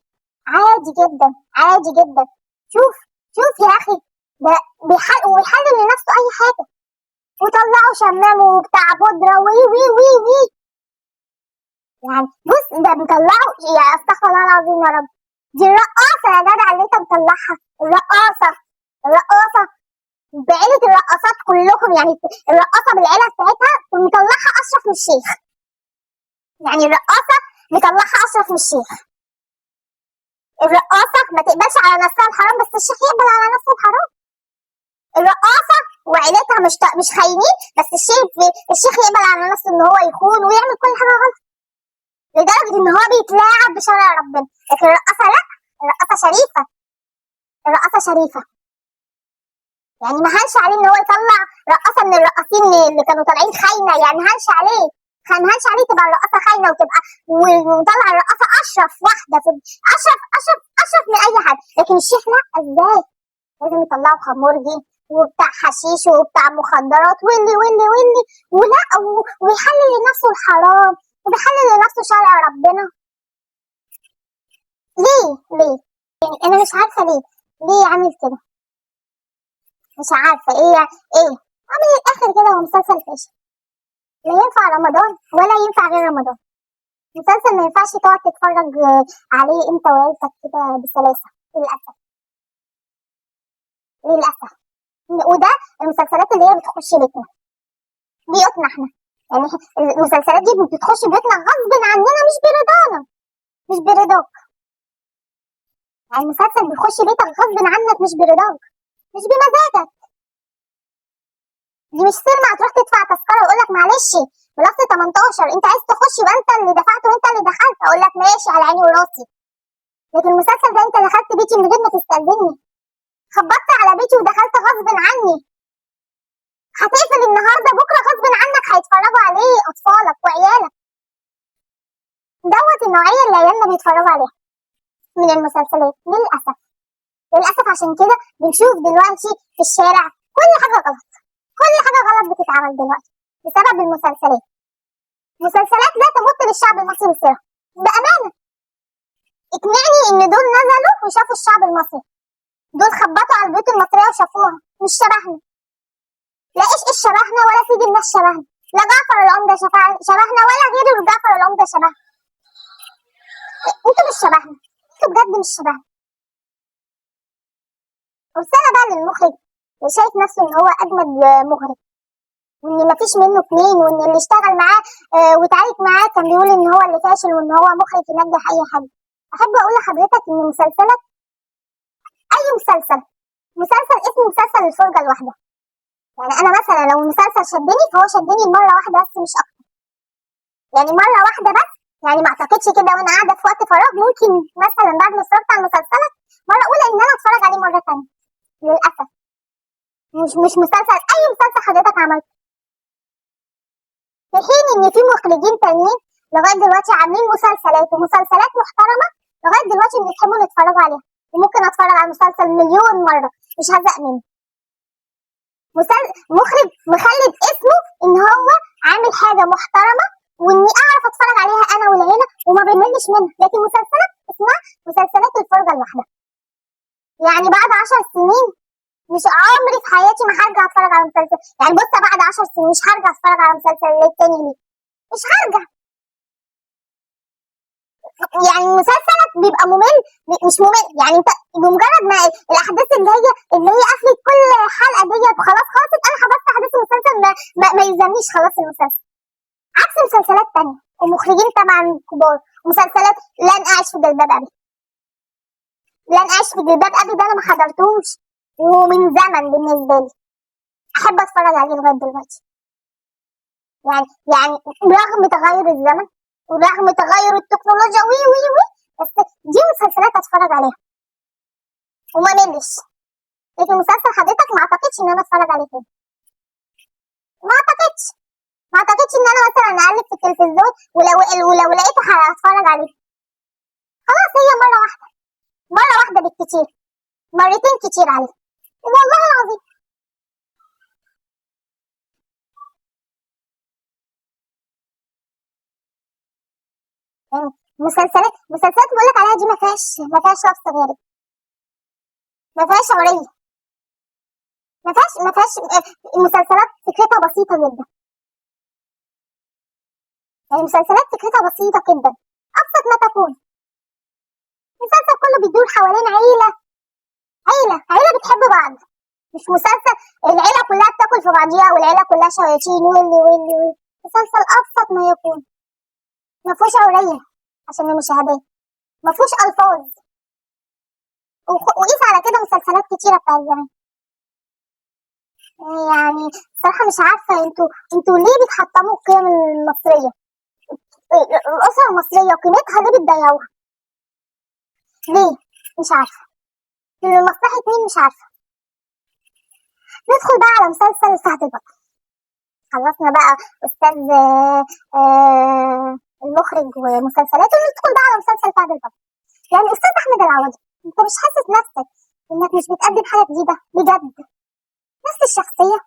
عادي جدا، عادي جدا. شوف شوف يا اخي، ده ويحلل لنفسه اي حاجة، وطلعوا شمام وبتاع بودره وي وي وي وي. يعني بص ده مطلعه، يا استغفر الله العظيم يا رب، دي الرقاصه يا جدع اللي انت مطلعها، الرقاصه، الرقاصه بعيلة الرقاصات كلكم، يعني الرقاصه بالعيلة بتاعتها مطلعها اشرف من الشيخ، يعني الرقاصه مطلعها اشرف من الشيخ. الرقاصه ما تقبلش على نفسها الحرام، بس الشيخ يقبل على نفسه الحرام. الرقاصه وعيلتها مش خاينين، بس الشيخ يقبل على نفسه ان هو يخون ويعمل كل حاجة غلط، لدرجة ان هو بيتلاعب بشرع ربنا. لكن الرقاصه لا، الرقاصه شريفه، الرقاصه شريفه. يعني ما هنش عليه ان هو يطلع رقاصه من الرقاصين اللي كانوا طالعين خاينه، يعني ما هنش عليه، ما هنش عليه تبقى الرقاصه خاينه وتبقى وطلع الرقاصه اشرف واحدة في اشرف اشرف اشرف من اي حد. لكن الشيخ لا، ازاي؟ لازم يطلعوا خمرجي وبتاع حشيش وبتاع مخدرات واللي واللي واللي ولا، ويحلل لنفسه الحرام وبيحلل لنفسه شرع ربنا. ليه؟ ليه؟ يعني انا مش عارفه ليه، ليه عامل كده؟ مش عارفه ايه ايه. عامل الاخر كده هو مسلسل فاشل، لا ينفع رمضان ولا ينفع غير رمضان. مسلسل ما ينفعش تقعد تتفرج عليه انت وعيلتك كده بسلاسة، للاسف للاسف. وده المسلسلات اللي هي بتخش بيتنا، بيوتنا احنا، يعني المسلسلات دي بتخش بيوتنا غصب عننا، مش برضانا، مش برضاك. يعني المسلسل بيخش بيتك غصب عنك، مش برضاك، مش بمزاجك. دي مش سينما هتروح تدفع تذكره ويقول لك معلش plus 18 انت عايز تخش يبقى انت اللي دفعت وانت اللي دخلت، اقول لك ماشي على عيني وراسي. لكن المسلسل ده انت دخلت بيتي من غير ما تستأذني، خبطت على بيتي ودخلت غصب عني، هتقفل النهارده بكره غصب عنك هيتفرجوا عليه اطفالك وعيالك. دوت النوعية اللي عيالنا بيتفرجوا عليها من المسلسلات للاسف، للاسف. عشان كده بنشوف دلوقتي في الشارع كل حاجة غلط، كل حاجة غلط بتتعمل دلوقتي بسبب المسلسلات. مسلسلات لا تمت للشعب المصري بصله، بامانه. اقنعني ان دول نزلوا وشافوا الشعب المصري، دول خبطوا على البيوت المصرية وشافوها، مش شبهنا. لا ايش ايش شبهنا، ولا سيد الناس شبهنا، لا جعفر العمدة شبهنا، ولا غير جعفر العمدة شبهنا. انتوا مش شبهنا، انتوا بجد مش شبهنا. رسالة بقى للمخرج اللي شايف نفسه ان هو اجمد مخرج، وان مفيش منه اتنين، وان اللي اشتغل معاه وتعارك معاه كان بيقول ان هو اللي فاشل وان هو مخرج ينجح اي حد. احب اقول لحضرتك ان مسلسلك، اي مسلسل، مسلسل اسمه مسلسل الفرجة الواحدة. يعني انا مثلا لو مسلسل شدني فهو شدني مرة واحدة بس، مش اكتر. يعني مرة واحدة بس، يعني ما اعتقدش كده وانا قاعدة في وقت فراغ ممكن مثلا بعد ما اتفرجت على مسلسلك مرة اولى ان انا اتفرج عليه مرة ثانية. للاسف مش مسلسل، اي مسلسل حضرتك عملته. في حين ان في مخرجين تانيين لغاية دلوقتي عاملين مسلسلات ومسلسلات محترمه لغاية دلوقتي بنحبوا نتفرج عليها، وممكن اتفرج على المسلسل مليون مرة مش هزهق منه. مخرج مخلد اسمه ان هو عامل حاجة محترمه واني اعرف اتفرج عليها انا والعيلة وما بملش منها. لكن مسلسلات اسمها مسلسلات الفرجة الواحدة. يعني بعد 10 سنين مش عمري في حياتي ما هرجع اتفرج على مسلسل، يعني بص بعد 10 سنين مش هرجع اتفرج على مسلسل التاني ليه، مش هرجع. يعني مسلسلك بيبقى ممل، مش ممل، يعني انت بمجرد ما الاحداث اللي هي قفلت كل حلقة ديت خلاص خلصت، انا حفظت احداث المسلسل، ما يلزمنيش خلاص المسلسل. عكس مسلسلات تانية ومخرجين طبعا كبار، مسلسلات لن اعيش في جلباب ابي، لن اعيش في جلباب ابي ده انا ما حضرتوش ومن زمن بالنسبة لي، احب اتفرج عليه لغاية دلوقتي. يعني رغم تغير الزمن ورغم تغير التكنولوجيا وي وي وي، بس دي مسلسلات اتفرج عليها وما ملش. لكن مسلسل حضرتك ما اعتقدش ان انا اتفرج عليه تاني، ما اعتقدش ان انا مثلا اقلب في التلفزيون ولو لقيته هتفرج عليه. خلاص هي مرة واحدة، مرة واحدة بالكتير، مرتين كتير عليه والله العظيم. يعني مسلسلات بقول لك عليها دي ما فيهاش لفظ غيرك، ما فيهاش عرية، ما فيهاش المسلسلات فكرتها بسيطة جدا. يعني المسلسلات فكرتها بسيطة جدا، أبسط ما تكون. المسلسل كله بيدور حوالين عيلة، عيلة بتحب بعض، مش مسلسل العيلة كلها بتاكل في بعضيها والعيلة كلها شياطين واللي واللي واللي. مسلسل أبسط ما يكون، ما فيهوش عرية عشان المشاهدات، ما فيهوش ألفاظ. وقيس على كده مسلسلات كتيرة بتاعت زمان. يعني صراحة مش عارفة انتوا ليه بتحطموا القيم المصرية؟ الأسرة المصرية قيمتها ليه بتضيعوها؟ ليه؟ مش عارفة. لمصلحة مين؟ مش عارفة. ندخل بقى على مسلسل فهد البطل. خلصنا بقى أستاذ المخرج ومسلسلاته، ندخل بقى على مسلسل فهد البطل. يعني أستاذ أحمد العوضي، أنت مش حاسس نفسك إنك مش بتقدم حاجة جديدة بجد؟ نفس الشخصية،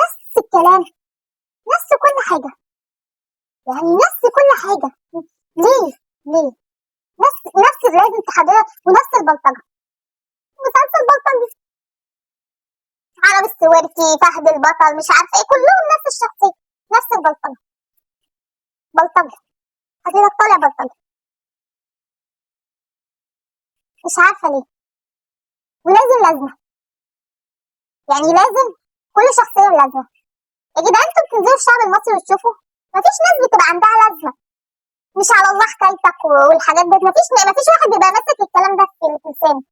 نفس الكلام، نفس كل حاجة، يعني نفس كل حاجة. ليه؟ ليه؟ نفس لازم تحضرها ونفس البلطجة. مسلسل بلطجي، عرب السويركي، فهد البطل، مش عارفة ايه، كلهم نفس الشخصية، نفس البلطجة. بلطجة حضرتك طالع بلطجة، مش عارفة ليه. ولازم لازمة، يعني لازم كل شخصية لازمة. يا جدعان انتوا بتنزلوا الشعب المصري وتشوفوا مفيش ناس بتبقى عندها لازمة، مش على الله حكايتك والحاجات دي. مفيش واحد بيبقى ماسك الكلام ده في لسانه،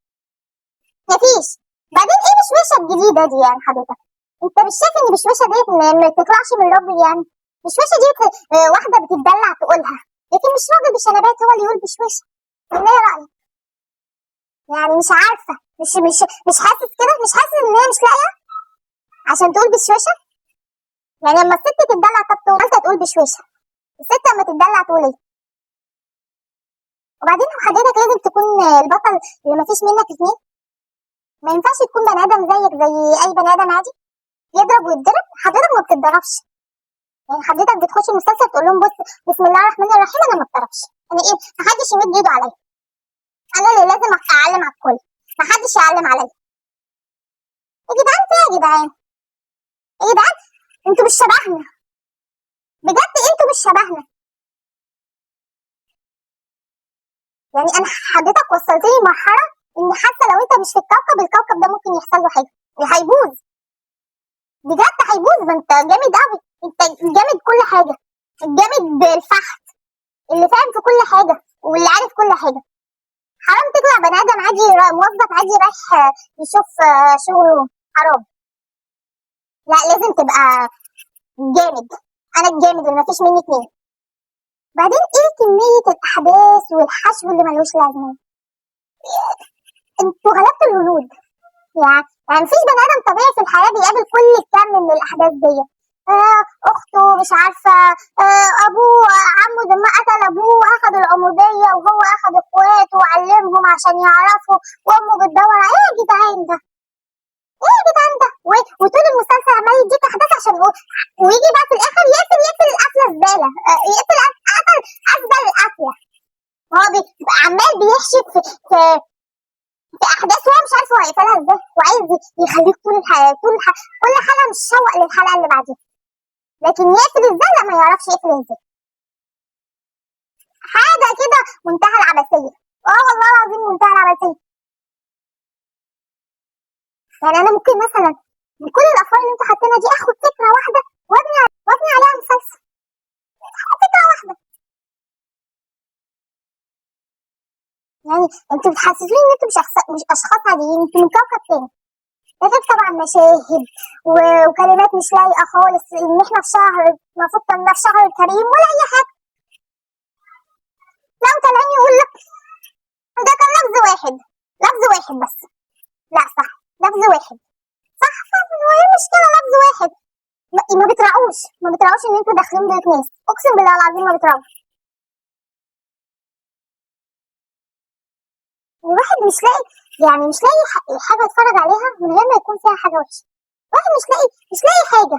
مفيش. بعدين ايه بشوشة الجديدة دي يعني حضرتك؟ انت مش شايف ان بشوشة ديت ما تطلعش من راجل؟ يعني بشوشة دي واحدة بتتدلع تقولها، لكن مش راجل بشنبات هو اللي يقول بشوشة. ولا ايه رأيك؟ يعني مش عارفة، مش مش مش حاسس كده، مش حاسس ان هي مش لاقية عشان تقول بشوشة؟ يعني لما الست تتدلع طب تقول انت تقول بشوشة، الست لما تتدلع تقول ايه؟ وبعدين حضرتك لازم تكون البطل اللي مفيش منك اتنين. ما ينفعش تكون بني ادم زيك زي اي بني ادم عادي يضرب ويتضرب. حضرتك ما بتتضربش، يعني حضرتك بتخش المسلسل تقول لهم بص بسم الله الرحمن الرحيم انا ما بتضربش، انا ايه، محدش يمد ايده عليا، انا اللي لازم اعلم على الكل، محدش يعلم عليا. يا جدعان في ايه يا جدعان؟ يا جدعان انتوا مش شبهنا بجد، انتوا مش شبهنا. يعني انا حضرتك وصلتني لمرحلة ان حتى لو انت مش في الكوكب، الكوكب ده ممكن يحصل له حاجة وهيبوظ بجد، هيبوظ. ما انت جامد قوي، انت جامد كل حاجة، جامد بالفحت، اللي فاهم في كل حاجة واللي عارف كل حاجة. حرام تطلع بني ادم عادي، موظف عادي رايح يشوف شغله، حرام. لا لازم تبقى جامد، انا الجامد اللي مفيش مني اتنين. بعدين ايه كمية الاحداث والحشو اللي ملوش لازمه؟ انتوا غلبتوا الهنود. يعني مفيش بني ادم طبيعي في الحياة بيقابل كل الكم من الاحداث دي. اخته مش عارفه، ابوه عمه لما قتل ابوه اخد العموديه وهو اخد اخواته وعلمهم عشان يعرفوا، وامه بتدور على ايه يا جدعان ده؟ ايه يا جدعان ده؟ وطول المسلسل عمال يديك احداث عشان ويجي بقى في الاخر يقفل القفله زبالة، يقفل قفل ازبل القفله. هو عمال بيحشي في احداث وهو مش عارف هو هيقفلها ازاي، وعايز يخليك طول الحلقة، كل حلقة مش شوق للحلقة اللي بعديها، لكن يقفل ازاي؟ لا ما يعرفش يقفل ازاي. حاجة كده منتهى العبثيه، والله العظيم منتهى العبثيه. يعني انا ممكن مثلا من كل الافكار اللي انتوا حاطينها دي اخد فكرة واحدة وابني عليها مسلسل، فكرة واحدة. يعني انتوا بتحسسوني ان انتوا مش اشخاص عاديين، انتوا من كوكب تاني. ده غير طبعا مشاهد وكلمات مش لايقة خالص، ان احنا في شهر المفروض كنا في شهر كريم ولا اي حاجة. لو طالعين يقول لك ده كان لفظ واحد، لفظ واحد بس، لا صح لفظ واحد صح، هو ايه المشكلة لفظ واحد؟ ما بتراعوش ان انتوا داخلين بيوت ناس، اقسم بالله العظيم ما بتراعوش. الواحد مش لاقي، يعني مش لاقي حاجة اتفرج عليها من غير ما يكون فيها حاجة وحشة. الواحد مش لاقي حاجة،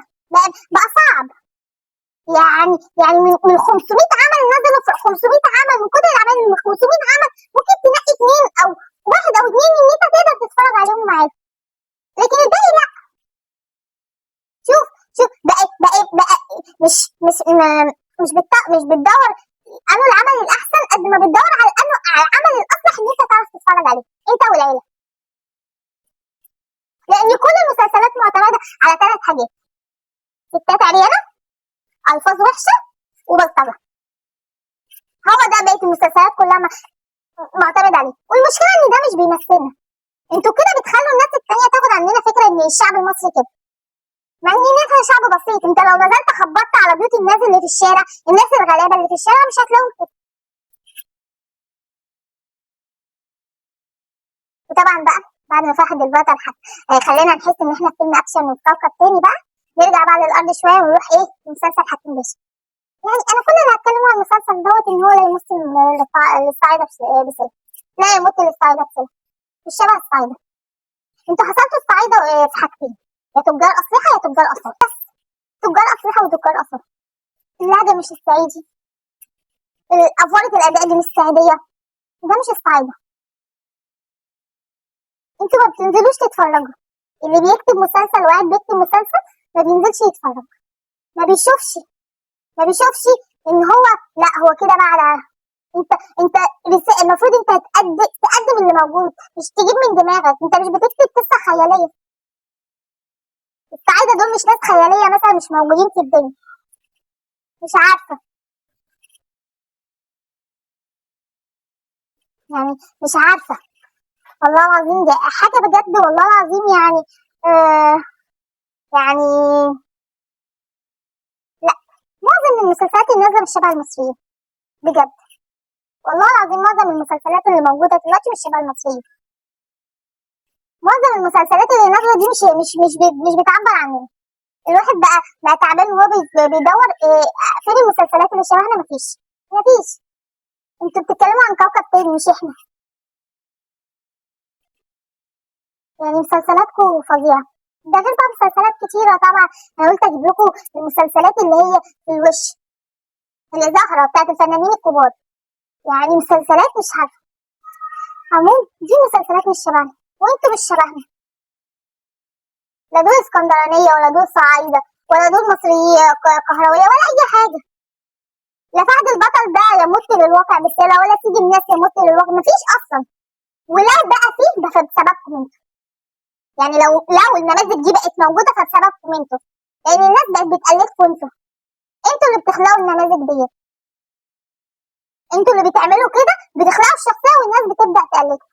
بقى صعب. يعني من 500 عمل نزلوا في 500 عمل، من كتر الاعمال من 500 عمل ممكن تنقي 2 او 1 او 2 ان انت تقدر تتفرج عليهم معاك، لكن الباقي لا. شوف بقى مش مش مش مش بتدور انه العمل الاحسن قد ما بتدور على انه على العمل الاصلح ان انت تعرف تتفرج عليه انت والعيلة، لان كل المسلسلات معتمدة على 3 حاجات: ستات عريانه، الفاظ وحشة، وبلطجه. هو ده بقية المسلسلات كلها معتمد عليه. والمشكلة ان ده مش بيمثلنا. انتوا كده بتخلوا الناس التانية تاخد عننا فكرة ان الشعب المصري كده، مع ان احنا شعب بسيط. انت لو نزلت خبطت على بيوت الناس اللي في الشارع، الناس الغلابة اللي في الشارع، مش هتلاقيهم كده. وطبعا بقى بعد ما فهد البطل خلينا نحس ان احنا في فيلم اكشن وفي كوكب تاني، بقى نرجع بقى للارض شوية ونروح ايه لمسلسل حكيم باشا. يعني انا كل اللي هتكلمه عن المسلسل دوت ان هو لا يمس للصعايده بصله، لا يمت للصعايده بصله، مش شبه الصعايده. انتوا حصلتوا الصعايده في حاجتين: يا تجار اسلحة يا تجار اثار، بس تجار اسلحة وتجار اثار. اللهجة مش الصعيدي، افوره الاداء دي مش صعيديه، ده مش الصعايده. انتوا ما بتنزلوش تتفرجوا. اللي بيكتب مسلسل وقاعد بيكتب مسلسل ما بينزلش يتفرج، ما بيشوفش ان هو لا هو كده بقى. على انت المفروض انت تقدم اللي موجود، مش تجيب من دماغك. انت مش بتكتب قصة خيالية. الصعايده دول مش ناس خيالية مثلا، مش موجودين في الدنيا. مش عارفه يعني، مش عارفه والله العظيم، ده حاجة بجد والله العظيم. يعني يعني لا، معظم المسلسلات اللي نازله مش شبه المصريين بجد والله العظيم. معظم المسلسلات اللي موجودة دلوقتي مش شبه المصريين. معظم المسلسلات اللي نازله دي مش مش مش مش بتعبر عننا. الواحد بقى تعبان وهو بيدور فين المسلسلات اللي شبهنا. مفيش. انتوا بتتكلموا عن كوكب تاني مش احنا. يعني مسلسلاتكم فظيعة، ده غير بقى مسلسلات كتيرة طبعا. انا قلت اجيب لكم المسلسلات اللي هي في الوش، اللي ظاهره بتاعت الفنانين الكبار. يعني مسلسلات مش عارفه، عموما دي مسلسلات مش شبهنا وانتوا مش شبهنا. لا دول اسكندرانيه ولا دول صعايده ولا دول مصرية قهرويه ولا اي حاجة. لا فهد البطل ده يمت للواقع بصله، ولا سيد الناس يمت للواقع، مفيش اصلا. ولو بقى فيه ده فبسببكم انتوا. يعني لو النماذج دي بقت موجودة فبسببكم انتوا، لان الناس بقت بتقلدكم انتوا. انتوا اللي بتخلقوا النماذج ديت، انتوا اللي بتعملوا كده، بتخلقوا الشخصية والناس بتبدا تقلدكم.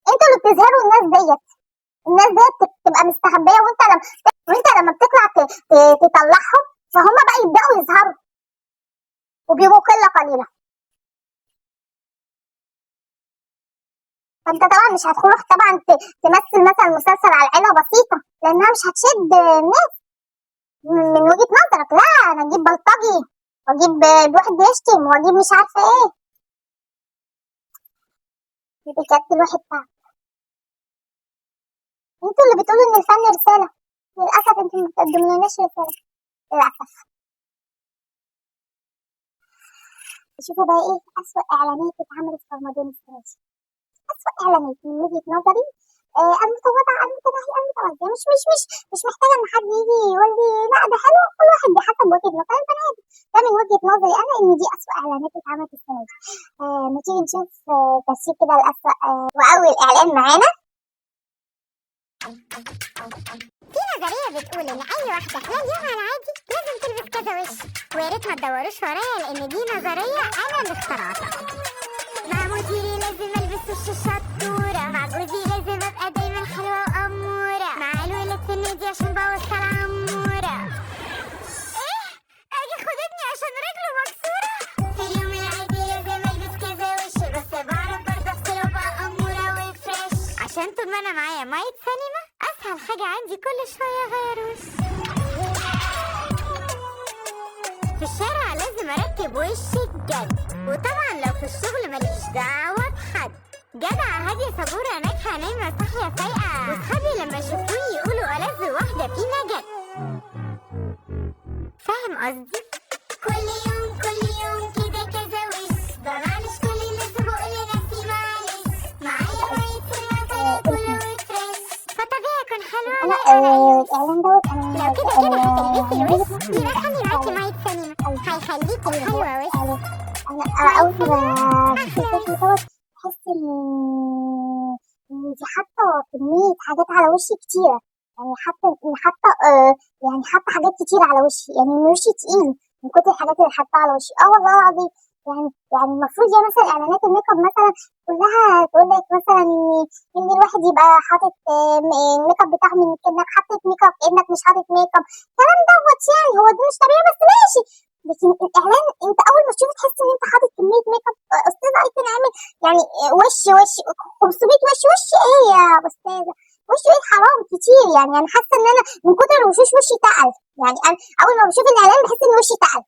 انتوا اللي بتظهروا الناس ديت. الناس ديت بتبقى مستخبيه، وانت لما بتطلع تطلعهم فهم بقى يبداوا يظهروا وبيبقوا قلة قليله. فانت طبعا مش هتروح طبعا تمثل مثلا مسلسل على عيله بسيطة، لانها مش هتشد الناس من وجهه نظرك. لا، انا اجيب بلطجي واجيب واحد بيشتم واجيب مش عارفه ايه. بجد الواحد تعب. انتوا اللي بتقولوا ان الفن رسالة، للاسف انتوا ما بتقدمولناش رسالة للاسف. شوفوا بقى ايه اسوأ اعلانات اتعملت في رمضان السنة دي. اسوأ اعلانات من وجهه نظري، المتواضعة المتناهيه المتوازيه. مش مش مش مش محتاجه ان حد يجي يقول لي لا ده حلو، كل واحد بحسب وجهه نظره. البني ادم ده من وجهه نظري انا ان دي اسوأ اعلانات اتعملت السنة دي. ما تيجي نشوف ترتيب كده الاسوأ. واول اعلان معانا في نظرية بتقول إن أي واحدة خلال يومها العادي لازم تلبس كذا وش، ويا ريت ما تدوروش ورايا لأن دي نظرية أنا اللي اخترعتها. مع مديري لازم ألبس وش الشطورة، مع جوزي لازم أبقى دايما حلوة وأمورة، مع الولاد في النادي عشان بوصل عمورة. إيه؟ أجي أخد ابني عشان رجله مكسورة؟ في اليوم العادي لازم ألبس كذا وش، بس بعرف برضه أفصل وأبقى أمورة وفريش، عشان طول ما أنا معايا مية سينما أسهل حاجة عندي كل شوية أغير وش. في الشارع لازم أركب وش الجد، وطبعا لو في الشغل ماليش دعوة بحد. جدعة هادية صبورة ناجحة نايمة صاحية فايقة، وصحابي لما يشوفوني يقولوا ألذ واحدة فينا جد. فاهم قصدي؟ كل يوم كل يوم كده كذا وش، بمعلش كل الناس وبقول لنفسي معلش، معايا مية سينما طالع كله refresh، فطبيعي اكون حلوة انا ولايقة على اي وش. الاعلان دوت انا لو كده كده هتلبسي يعني الوش وجهة نظري يبقى خلي معاكي مية سينما، هيخليكي ايوه حلوة وش. يعني انا اول ما اشوف الفيديو دوت بحس ان انت حاطه كمية حاجات على وشي كتيرة، يعني حاطه يعني حاطه حاجات كتيرة على وشي، يعني ان وشي تقيل من كتر الحاجات اللي حاطاها على وشي. والله العظيم. يعني المفروض يعني مثلا اعلانات الميك اب مثلا كلها تقول لك مثلا ان الواحد يبقى حاطط الميك اب بتاعه من كانك حاطط ميك اب كانك مش حاطط ميك اب، الكلام دوت يعني هو ده مش طبيعي بس ماشي. لكن الاعلان انت اول ما تشوفه تحس ان انت حاطط كمية ميك اب. استاذ ايتن عامل يعني وش 500 وش، وش ايه يا استاذه؟ وش ايه؟ حرام كتير. يعني انا حاسه ان انا من كتر الوشوش وشي تقل، يعني انا اول ما بشوف الاعلان بحس ان وشي تقل،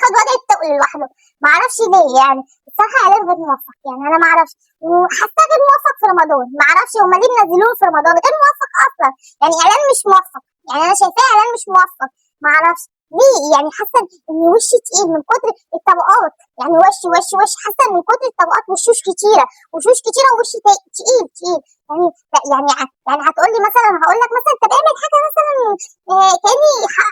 خد وضع التقل لوحده، ما اعرفش ليه. يعني الصراحة اعلان غير موفق، يعني انا ما اعرفش، وحاساه غير موفق في رمضان، ما اعرفش هما ليه منزلوه في رمضان، غير موفق اصلا، يعني اعلان مش موفق، يعني انا شايفاه اعلان مش موفق، ما اعرفش ليه. يعني حاسه ان وشي تقيل من كتر الطبقات، يعني وش وش وش، حاسه من كتر الطبقات وشوش كتيرة، وشوش كتيرة، ووشي تقيل تقيل. يعني لا، يعني يعني هتقول لي مثلا، هقول لك مثلا طب اعمل حاجة مثلا كاني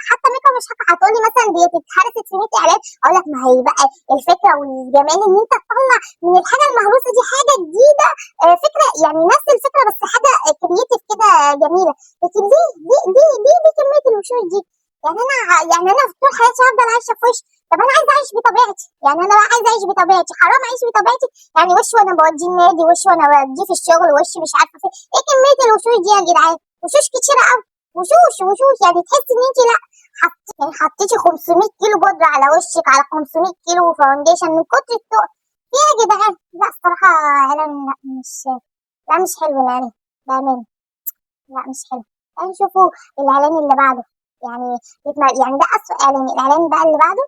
حاطه ميك اب مش حاطه، هتقول لي مثلا دي اتهرست في 100 اعلان، اقول لك ما هي بقى الفكرة والجمال ان انت تطلع من الحاجة المهروسه دي حاجة جديدة، فكرة يعني نفس الفكرة بس حاجة creative كده جميلة. لكن ليه ليه ليه ليه ليه كمية الوشوش دي؟ يعني انا يعني انا طول حياتي هفضل عايشه في وش؟ طب انا عايزه اعيش بطبيعتي، يعني انا بقى عايزه اعيش بطبيعتي، حرام اعيش بطبيعتي؟ يعني وش وانا بوديه النادي، وش وانا بوديه في الشغل، وش مش عارفه فين، ايه كمية الوشوش دي يا جدعان؟ وشوش كتيرة قوي، وشوش وشوش، يعني تحس ان انت لا يعني حطيتي 500 كيلو بودره على وشك، على 500 كيلو foundation من كتر التقل. ايه يا جدعان؟ لا الصراحة اعلان لا مش، لا مش حلو الاعلان بامانه، لا مش حلو. تعالوا نشوفوا الاعلان اللي بعده، يعني يعني ده اسوء اعلان. الاعلان بقى اللي بعده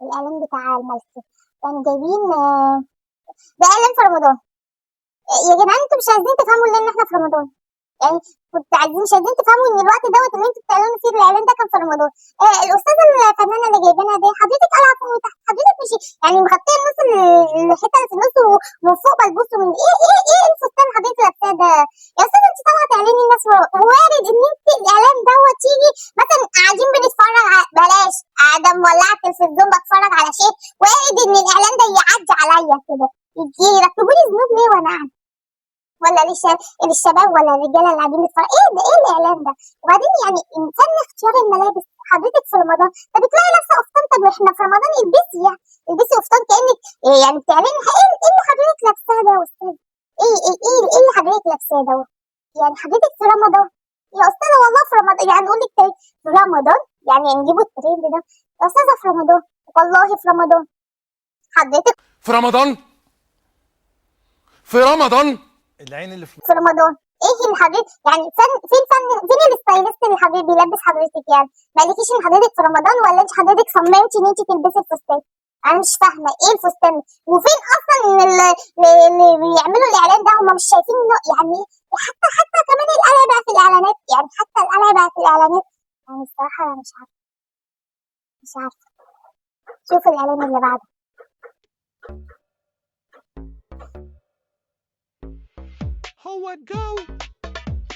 الاعلان بتاع الملك، يعني جايبين ده اعلان في رمضان. يا جدعان انتوا مش عايزين تفهموا ان احنا في رمضان، يعني كنت عايزين مش عايزين تفهموا ان الوقت دوت اللي انتوا بتعلنوا فيه الاعلان ده كان في رمضان. الاستاذة الفنانة اللي جايبينها دي حضرتك قلعه فوق وتحت، حضرتك مش يعني مغطيه النص الحتة اللي في النص ومن فوق ملبوسه من ايه ايه ايه الفستان حضرتك لابساه ده يا استاذه؟ انت طالعه تعلني الناس، وارد ان انت الاعلان دوت يجي مثلا قاعدين بنتفرج على بلاش، قاعدة مولعه التلفزيون بتفرج على شيء، وارد ان الاعلان ده يعدي عليا كده، يركبوا لي ذنوب ليه وانا قاعدة؟ ولا للشباب ولا الرجالة اللي قاعدين بيتفرجوا؟ ايه ده؟ ايه الاعلان ده؟ وبعدين يعني فن اختيار الملابس حضرتك في رمضان، طب اطلعي لابسه قفطان، طب احنا في رمضان البسي يعني البسي قفطان كانك يعني بتعلني ايه اللي حضرتك لابساه ده يا استاذ؟ ايه ايه ايه ايه اللي حضرتك لابساه ده؟ يعني حضرتك في رمضان يا استاذه، والله في رمضان، يعني نقول لك تاني في رمضان، يعني نجيبوا الترند ده يا استاذه في رمضان، والله في رمضان حضرتك في رمضان، في رمضان العين اللي في رمضان ايه اللي حضرتك يعني فين فن فين ال stylist اللي حضرتك بيلبس حضرتك؟ يعني ما قالكيش ان حضرتك في رمضان، ولا انت حضرتك صممتي ان انت تلبسي الفستان؟ انا مش فاهمه ايه الفستان، وفين اصلا اللي بيعملوا الاعلان ده؟ هم مش شايفين انه يعني حتى كمان القلع بقى في الاعلانات، يعني حتى القلع بقى في الاعلانات، يعني الصراحة انا مش عارفه، مش عارفه. شوف الاعلان اللي بعده. هو الجو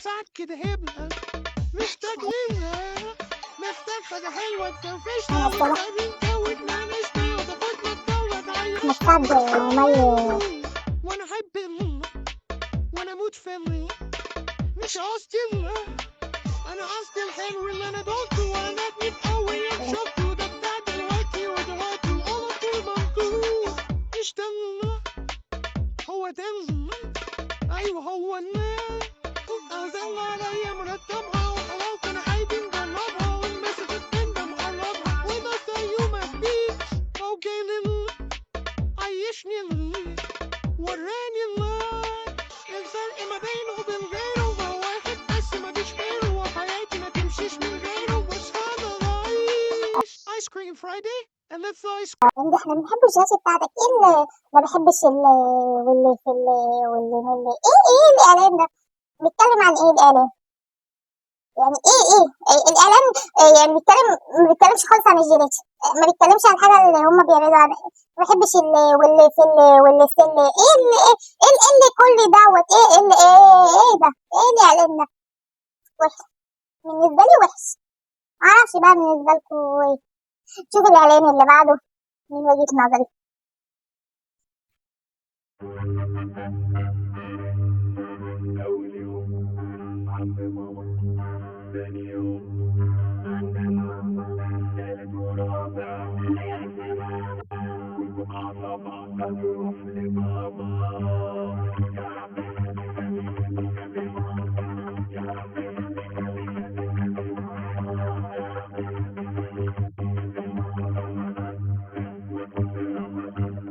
ساعات كده هبلة، محتاج لنا، محتاج حاجة حلوة تفرفشنا وتنعنشنا وتاخدنا تجوز احمد سعد ومي. وانا احب وانا اموت في مش قصدي انا قصدي الحلو اللي انا دقته وانا ندمت قوي شفته، ده بتاع دلوقتي ودلوقتي على طول موجود. مش ده هو ده، ايوه هو اللي أزل عليا مرتبها وحلاوة، انا عادي نجربها والمسافة تندم قربها، وده يوم بيك اوكي عيشني وراني الله الفرق ما بينه وبين غيره، هو واحد بس ما فيش غيره، وحياتي ما تمشيش من غيره. بس هذا العيش ice cream Friday and let's ice يعني احنا بنحب الجيلاتي بتاعتك. ايه اللي ما بحبش اللي واللي في اللي واللي واللي ايه الاعلان ده بيتكلم عن ايه الاعلان؟ يعني ايه الاعلان؟ إيه يعني بيتكلم؟ ما بيتكلمش خالص عن الجيلاتي، ما بيتكلمش عن الحاجة اللي هم بيعملوها. ما بحبش اللي واللي في اللي واللي في اللي ايه اللي ايه ايه اللي كل دوت ايه اللي ايه ايه ده؟ ايه الاعلان ده؟ وحش بالنسبة لي، وحش. معرفش بقى بالنسبة لكم ايه. شوف الاعلان اللي بعده من وجهه نظري. أول يوم عند ماما، ثاني يوم عند ماما، ثالث ورابع عند ماما، والجمعة طبعا هنروح لبابا. يا رب خلي خلي خلي خلي ماما، يا رب خلي خلي خلي خلي ماما، يا رب خلي خلي خلي خلي ماما، وكل رمضان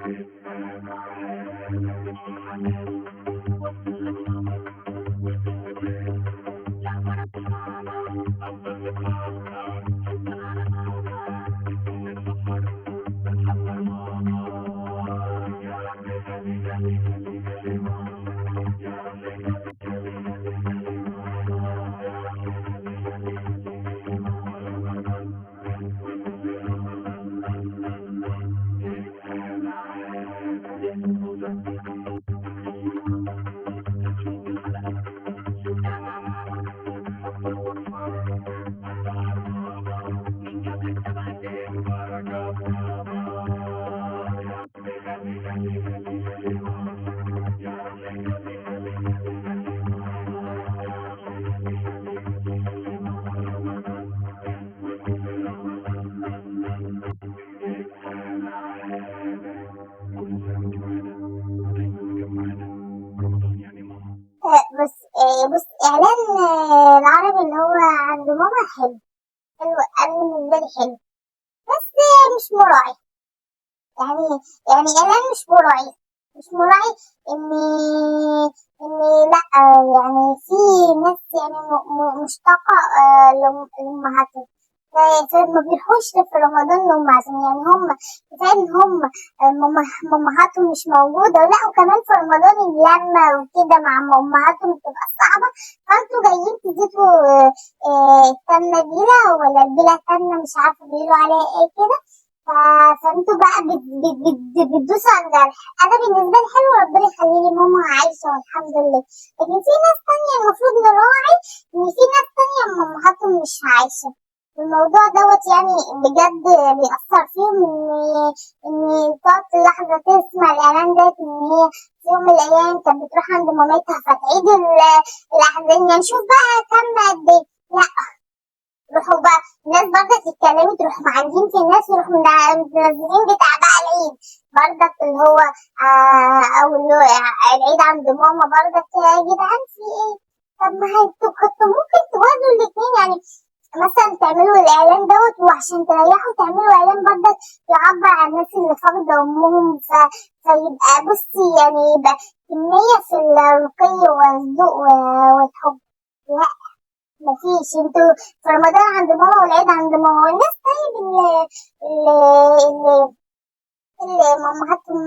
تبقى معانا والحنان وصل لماما والبيت. لا ورب ماما أفضل متأخر على ماما، نتسحر بنحضر ماما. يا رب خلي خلي خلي خلي ماما، يا رب خلي خلي خلي خلي ماما، يا رب خلي خلي خلي خلي ماما، رمضان وكل رمضان تبقى معانا. شوف الحلقة، شفتها مع ماما، أكبر وأكبر أسعار ماما، من قبل 7 أيام بركة ماما. يا رب خلي خلي خلي خلي ماما، يا رب خلي خلي خلي خلي ماما، يا رب خلي خلي خلي خلي ماما، رمضان وكل رمضان تبقى معانا. كل سنة وانت معانا ودايما مجمعانا، رمضان يعني ماما. بص بص اعلان العربي اللي هو عند ماما حلو حلو، انا بالنسبة لي حلو، بس مش مراعي. يعني اعلان مش مراعي، مش مراعي ان لا، يعني في ناس يعني مشتاقة لامهاتهم، فما بيروحوش في رمضان لامهاتهم. يعني هم كفاية ان هم امهاتهم مش موجودة، لا وكمان في رمضان اللمة وكده مع امهاتهم بتبقى صعبة، فانتوا جايين تزيدوا التنه بيلا ولا البيلا تنه، مش عارفه بيقولوا عليها ايه كده. فانتوا بقى بتدوسوا على الجرح. انا بالنسبة لي حلو، ربنا يخلي لي ماما عايشه والحمد لله، لكن في ناس تانية المفروض نراعي ان في ناس تانية امهاتهم مش عايشه. الموضوع دوت يعني بجد بيأثر فيهم، ان تقعد لحظة تسمع الاعلان ده ان هي في يوم من الايام كانت بتروح عند مامتها فتعيد الاحزان. يعني شوف بقى كم قد ايه. لا روحوا بقى الناس برضك اتكلمت، تروحوا معدين في الناس، يروحوا منزلين بتاع بقى العيد برضك اللي هو او اللي هو العيد عند ماما برضك. يا جدعان في ايه؟ طب ما انتوا كنتوا ممكن توازنوا الاتنين، يعني مثلا تعملوا الاعلان دوت وعشان تريحوا تعملوا اعلان برضك يعبر عن الناس اللي فاقده امهم، فيبقى بصي يعني يبقى كمية في الرقي والذوق والحب. لا مفيش، انتوا في رمضان عند ماما والعيد عند ماما، والناس طيب اللي مامهاتهم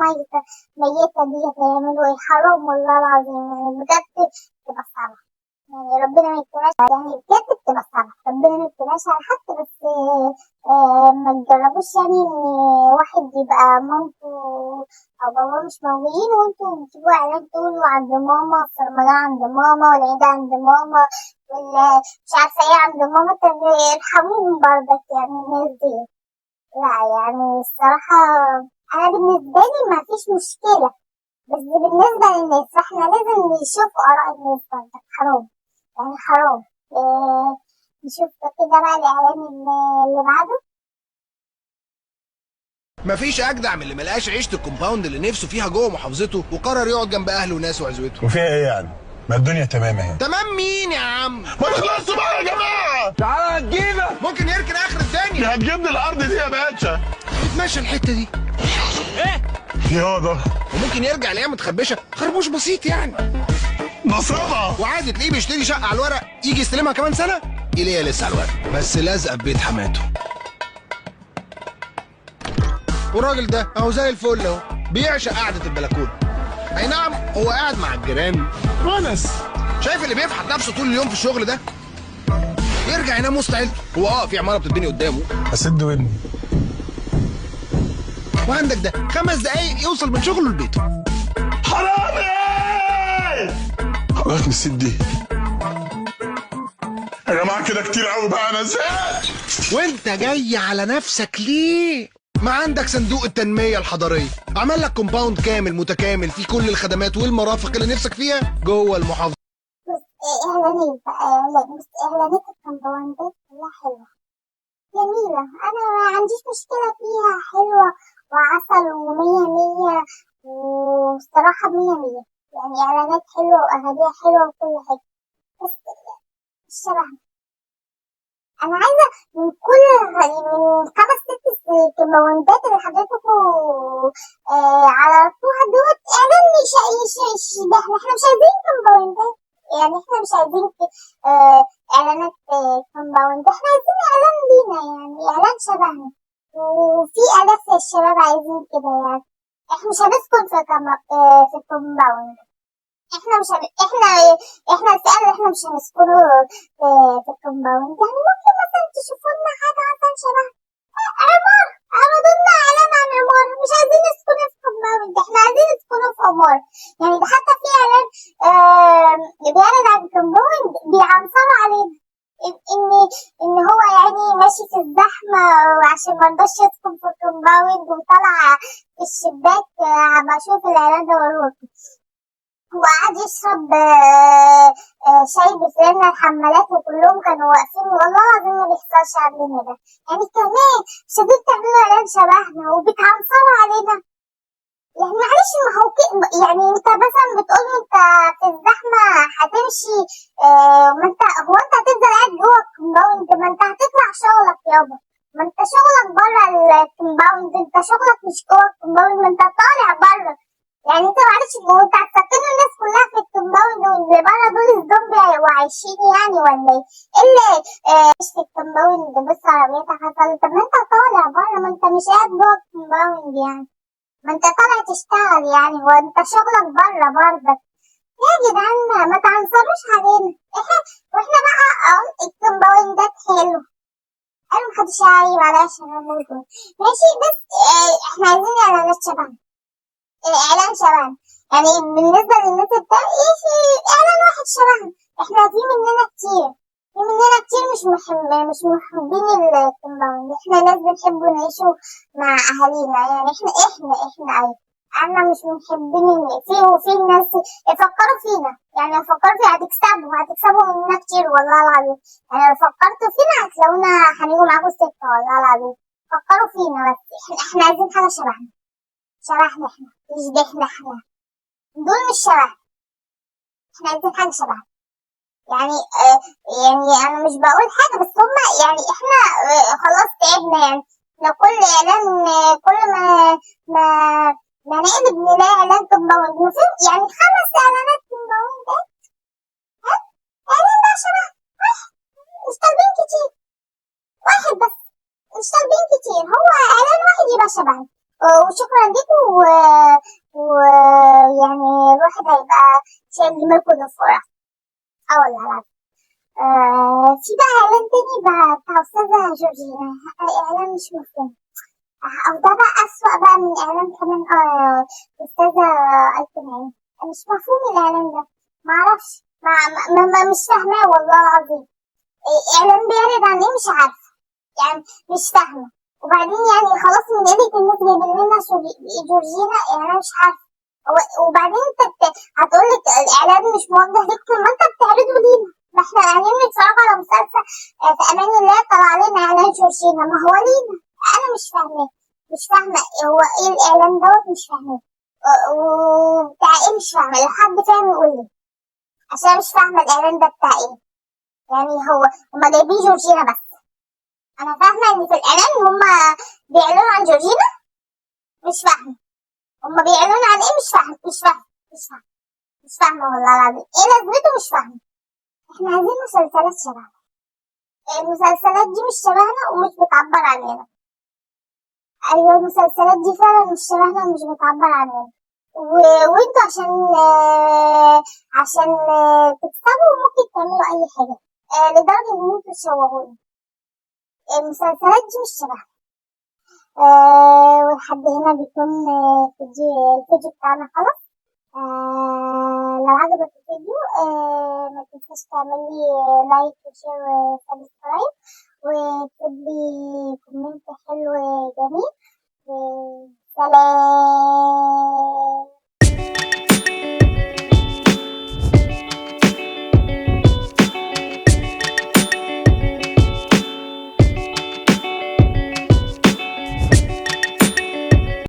ميتة ديت هيعملوا ايه؟ حرام والله العظيم، يعني بجد بتبقى صعبة، يعني ربنا ما يكتبهاش، يعني بجد بتبقى صعبة، ربنا ما يكتبهاش على حد. بس ما تجربوش يعني ان واحد يبقى مامته او باباه مش موجودين وانتوا بتجيبوا اعلان تقولوا عند ماما في رمضان عند ماما والعيد عند ماما ولا مش عارفة ايه عند ماما. طب ارحموهم برضك يعني الناس دي. لا يعني الصراحة انا بالنسبة لي ما فيش مشكلة، بس بالنسبة للناس فاحنا لازم نشوف آراء الناس برضه، حرام يعني حرام. نشوف كده بقى الإعلان اللي بعده. مفيش اجدع من اللي ملقاش عيشه الكومباوند اللي نفسه فيها جوه محافظته وقرر يقعد جنب اهله وناسه وعزوته. وفيها ايه يعني؟ ما الدنيا تمام اهي. تمام مين يا عم؟ ما تخلصوا بقى يا جماعة. تعالى هتجيبك. ممكن يركن اخر الدنيا. هتجيبني الارض دي يا باشا. يتمشى الحتة دي. ايه؟ ياضا. وممكن يرجع لايام متخبشه خربوش بسيط يعني. نصابه. وعادي تلاقيه بيشتري شقه على الورق يجي يستلمها كمان سنة يلاقيها لسه على الورق بس لازقه في بيت حماته. والراجل ده اهو زي الفل اهو بيعشق قعدة البلكونه. اي نعم هو قاعد مع الجيران ونس. شايف اللي بيفحت نفسه طول اليوم في الشغل ده يرجع ينام وسط عيلته. هو في عمارة بتتبني قدامه اسد ودني. وعندك ده 5 دقايق يوصل من شغله لبيته. حرامي! حضرتك نسيت دي يا جماعة، كده كتير قوي بقى، انا زهقت. وانت جاي على نفسك ليه؟ ما عندك صندوق التنمية الحضرية عمل لك كومباوند كامل متكامل فيه كل الخدمات والمرافق اللي نفسك فيها جوه المحافظة. بص اعلانات بقى، اعلان بس اعلانات الكومباوندات كلها حلوة جميلة، انا ما عنديش مشكلة فيها، حلوة وعسل ومية مية، والصراحة مية مية يعني، اعلانات حلوة واغانيها حلوة وكل حاجة، بس مش شبهنا. انا عايزة من كل من 5 6 كومباوندات اللي حضرتكوا عرضتوها دوت اعلان يشبهنا. احنا مش عايزين كومباوندات يعني، احنا مش عايزين اعلانات كومباوند، احنا عايزين اعلان لينا يعني، اعلان شبهنا. وفي الاف الشباب عايزين كده يعني، احنا مش هنسكن في الكومباوند، احنا مش احنا الفئة اللي احنا مش هنسكنه في الكومباوند يعني. ممكن مثلا تشوفوا لنا حاجة مثلا شبه عمارة، عرضوا لنا اعلان عن عمارة، مش عايزين نسكنه في كومباوند، احنا عايزين نسكنه في عمارة يعني. ده حتى في اعلان بيعرض عن كومباوند بيعنصروا علينا ان هو يعني ماشي في الزحمة وعشان ما رضاش يسكن في الكومباوند وطلع في الشباك. بشوف الاعلان ده وأوريهولكم. وقعد يشرب شاي بفلانة الحمالات وكلهم كانوا واقفين. والله العظيم ما بيحصلش عندنا ده يعني. كمان مش قادرين تعملوا اعلان شبهنا وبتعنصروا علينا يعني. معلش ما هو يعني انت مثلا بتقول انت في الزحمة هتمشي، ما انت هو انت هتفضل قاعد جوه الكومباوند؟ ما انت هتطلع شغلك يابا، ما انت شغلك بره الكومباوند، انت شغلك مش جوه الكومباوند، ما انت طالع بره يعني. انت معلش هو انت هتسكنوا الناس كلها في الكومباوند واللي بره دول الزومبي هيبقوا عايشين يعني ولا ايه؟ اللي مش في الكومباوند بس عربيتك حصلت، طب ما انت طالع بره، ما انت مش قاعد جوه الكومباوند يعني، ما انت طالع تشتغل يعني، هو انت شغلك بره برضك يا جدعان. ما تعنصروش علينا احنا. واحنا بقى الكومباوندات حلو حلو، محدش يعيب عليا عشان انا ماشي، بس احنا عايزين اعلانات شبهنا، اعلان شبهنا يعني. بالنسبة للناس بتاع ايه في اعلان واحد شبهنا، احنا في مننا كتير، في مننا كتير مش محبين الكومباوند، احنا ناس بنحب نعيشوا مع اهالينا يعني. احنا ايوه انا مش محبين في وفي ناس يفكروا فينا يعني، فكروا فينا هتكسبوا مننا كتير والله العظيم يعني. لو فكرتوا فينا هتلاقونا هنيجوا معاكم سكة والله العظيم. فكروا فينا بس، احنا عايزين حاجة شبهنا، شبهنا احنا يشبهنا احنا، دول مش شبهنا، احنا عايزين حاجة شبهنا يعني. يعني انا مش بقول حاجة بس هما يعني احنا خلاص تعبنا يعني. لو كل اعلان كل ما ما نقلب نلاقي اعلان كومباوند، يعني 5 اعلانات كومباوندات، اعلان بقى شبه واحد، مش طالبين كتير، واحد بس مش طالبين كتير، هو اعلان واحد يبقى شبهنا. وشكرا لكم، ويعني الواحد هيبقى شايل جمالكم ضفورة. والله العظيم. في بقى اعلان تاني بقى بتاع استاذة جورجينا، اعلان مش مفهوم، او ده بقى اسوأ بقى من اعلان كمان استاذة ايتمان. مش مفهوم الاعلان ده، معرفش، ما مش فاهماه والله العظيم. اعلان بيعرض عن ايه مش عارفة يعني، مش فاهمة. وبعدين يعني خلاص من قلة الناس جايبين لنا جورجينا، يعني انا مش عارفة وبعدين انت هتقولك الاعلان مش موجه ليك، طب ما انت بتعرضه لينا، ما احنا قاعدين بنتفرج على مسلسل في امان الله طلع لنا اعلان جورجينا، ما هو لينا. انا مش فاهمه، مش فاهمه هو ايه الاعلان دوت، مش فاهمه وبتاع ايه، مش فاهمه. لو حد فاهم يقول لي، عشان أنا مش فاهمه الاعلان ده بتاع ايه. يعني هو هما جايبين جورجينا بس، انا فاهمه ان في الاعلان هما بيعلنوا عن جورجينا، مش فاهمه هما بيعلنوا عن ايه، مش فاهمه مش فاهمه مش فاهمه مش فاهمه والله العظيم ايه لازمته، مش فاهمه. احنا عايزين مسلسلات شبهنا، المسلسلات دي مش شبهنا ومش بتعبر عننا. ايوه المسلسلات دي فعلا مش شبهنا ومش بتعبر عننا، وانتوا عشان تكسبوا ممكن تعملوا اي حاجه، لدرجه ان انتوا تشوهونا. المسلسلات دي مش شبهنا. ولحد هنا بيكون الفيديو بتاعنا خلص. لو عجبك الفيديو ما تنساش تعمل لي like و share و subscribe، وتكتب لي comment حلو جميل. وسلام.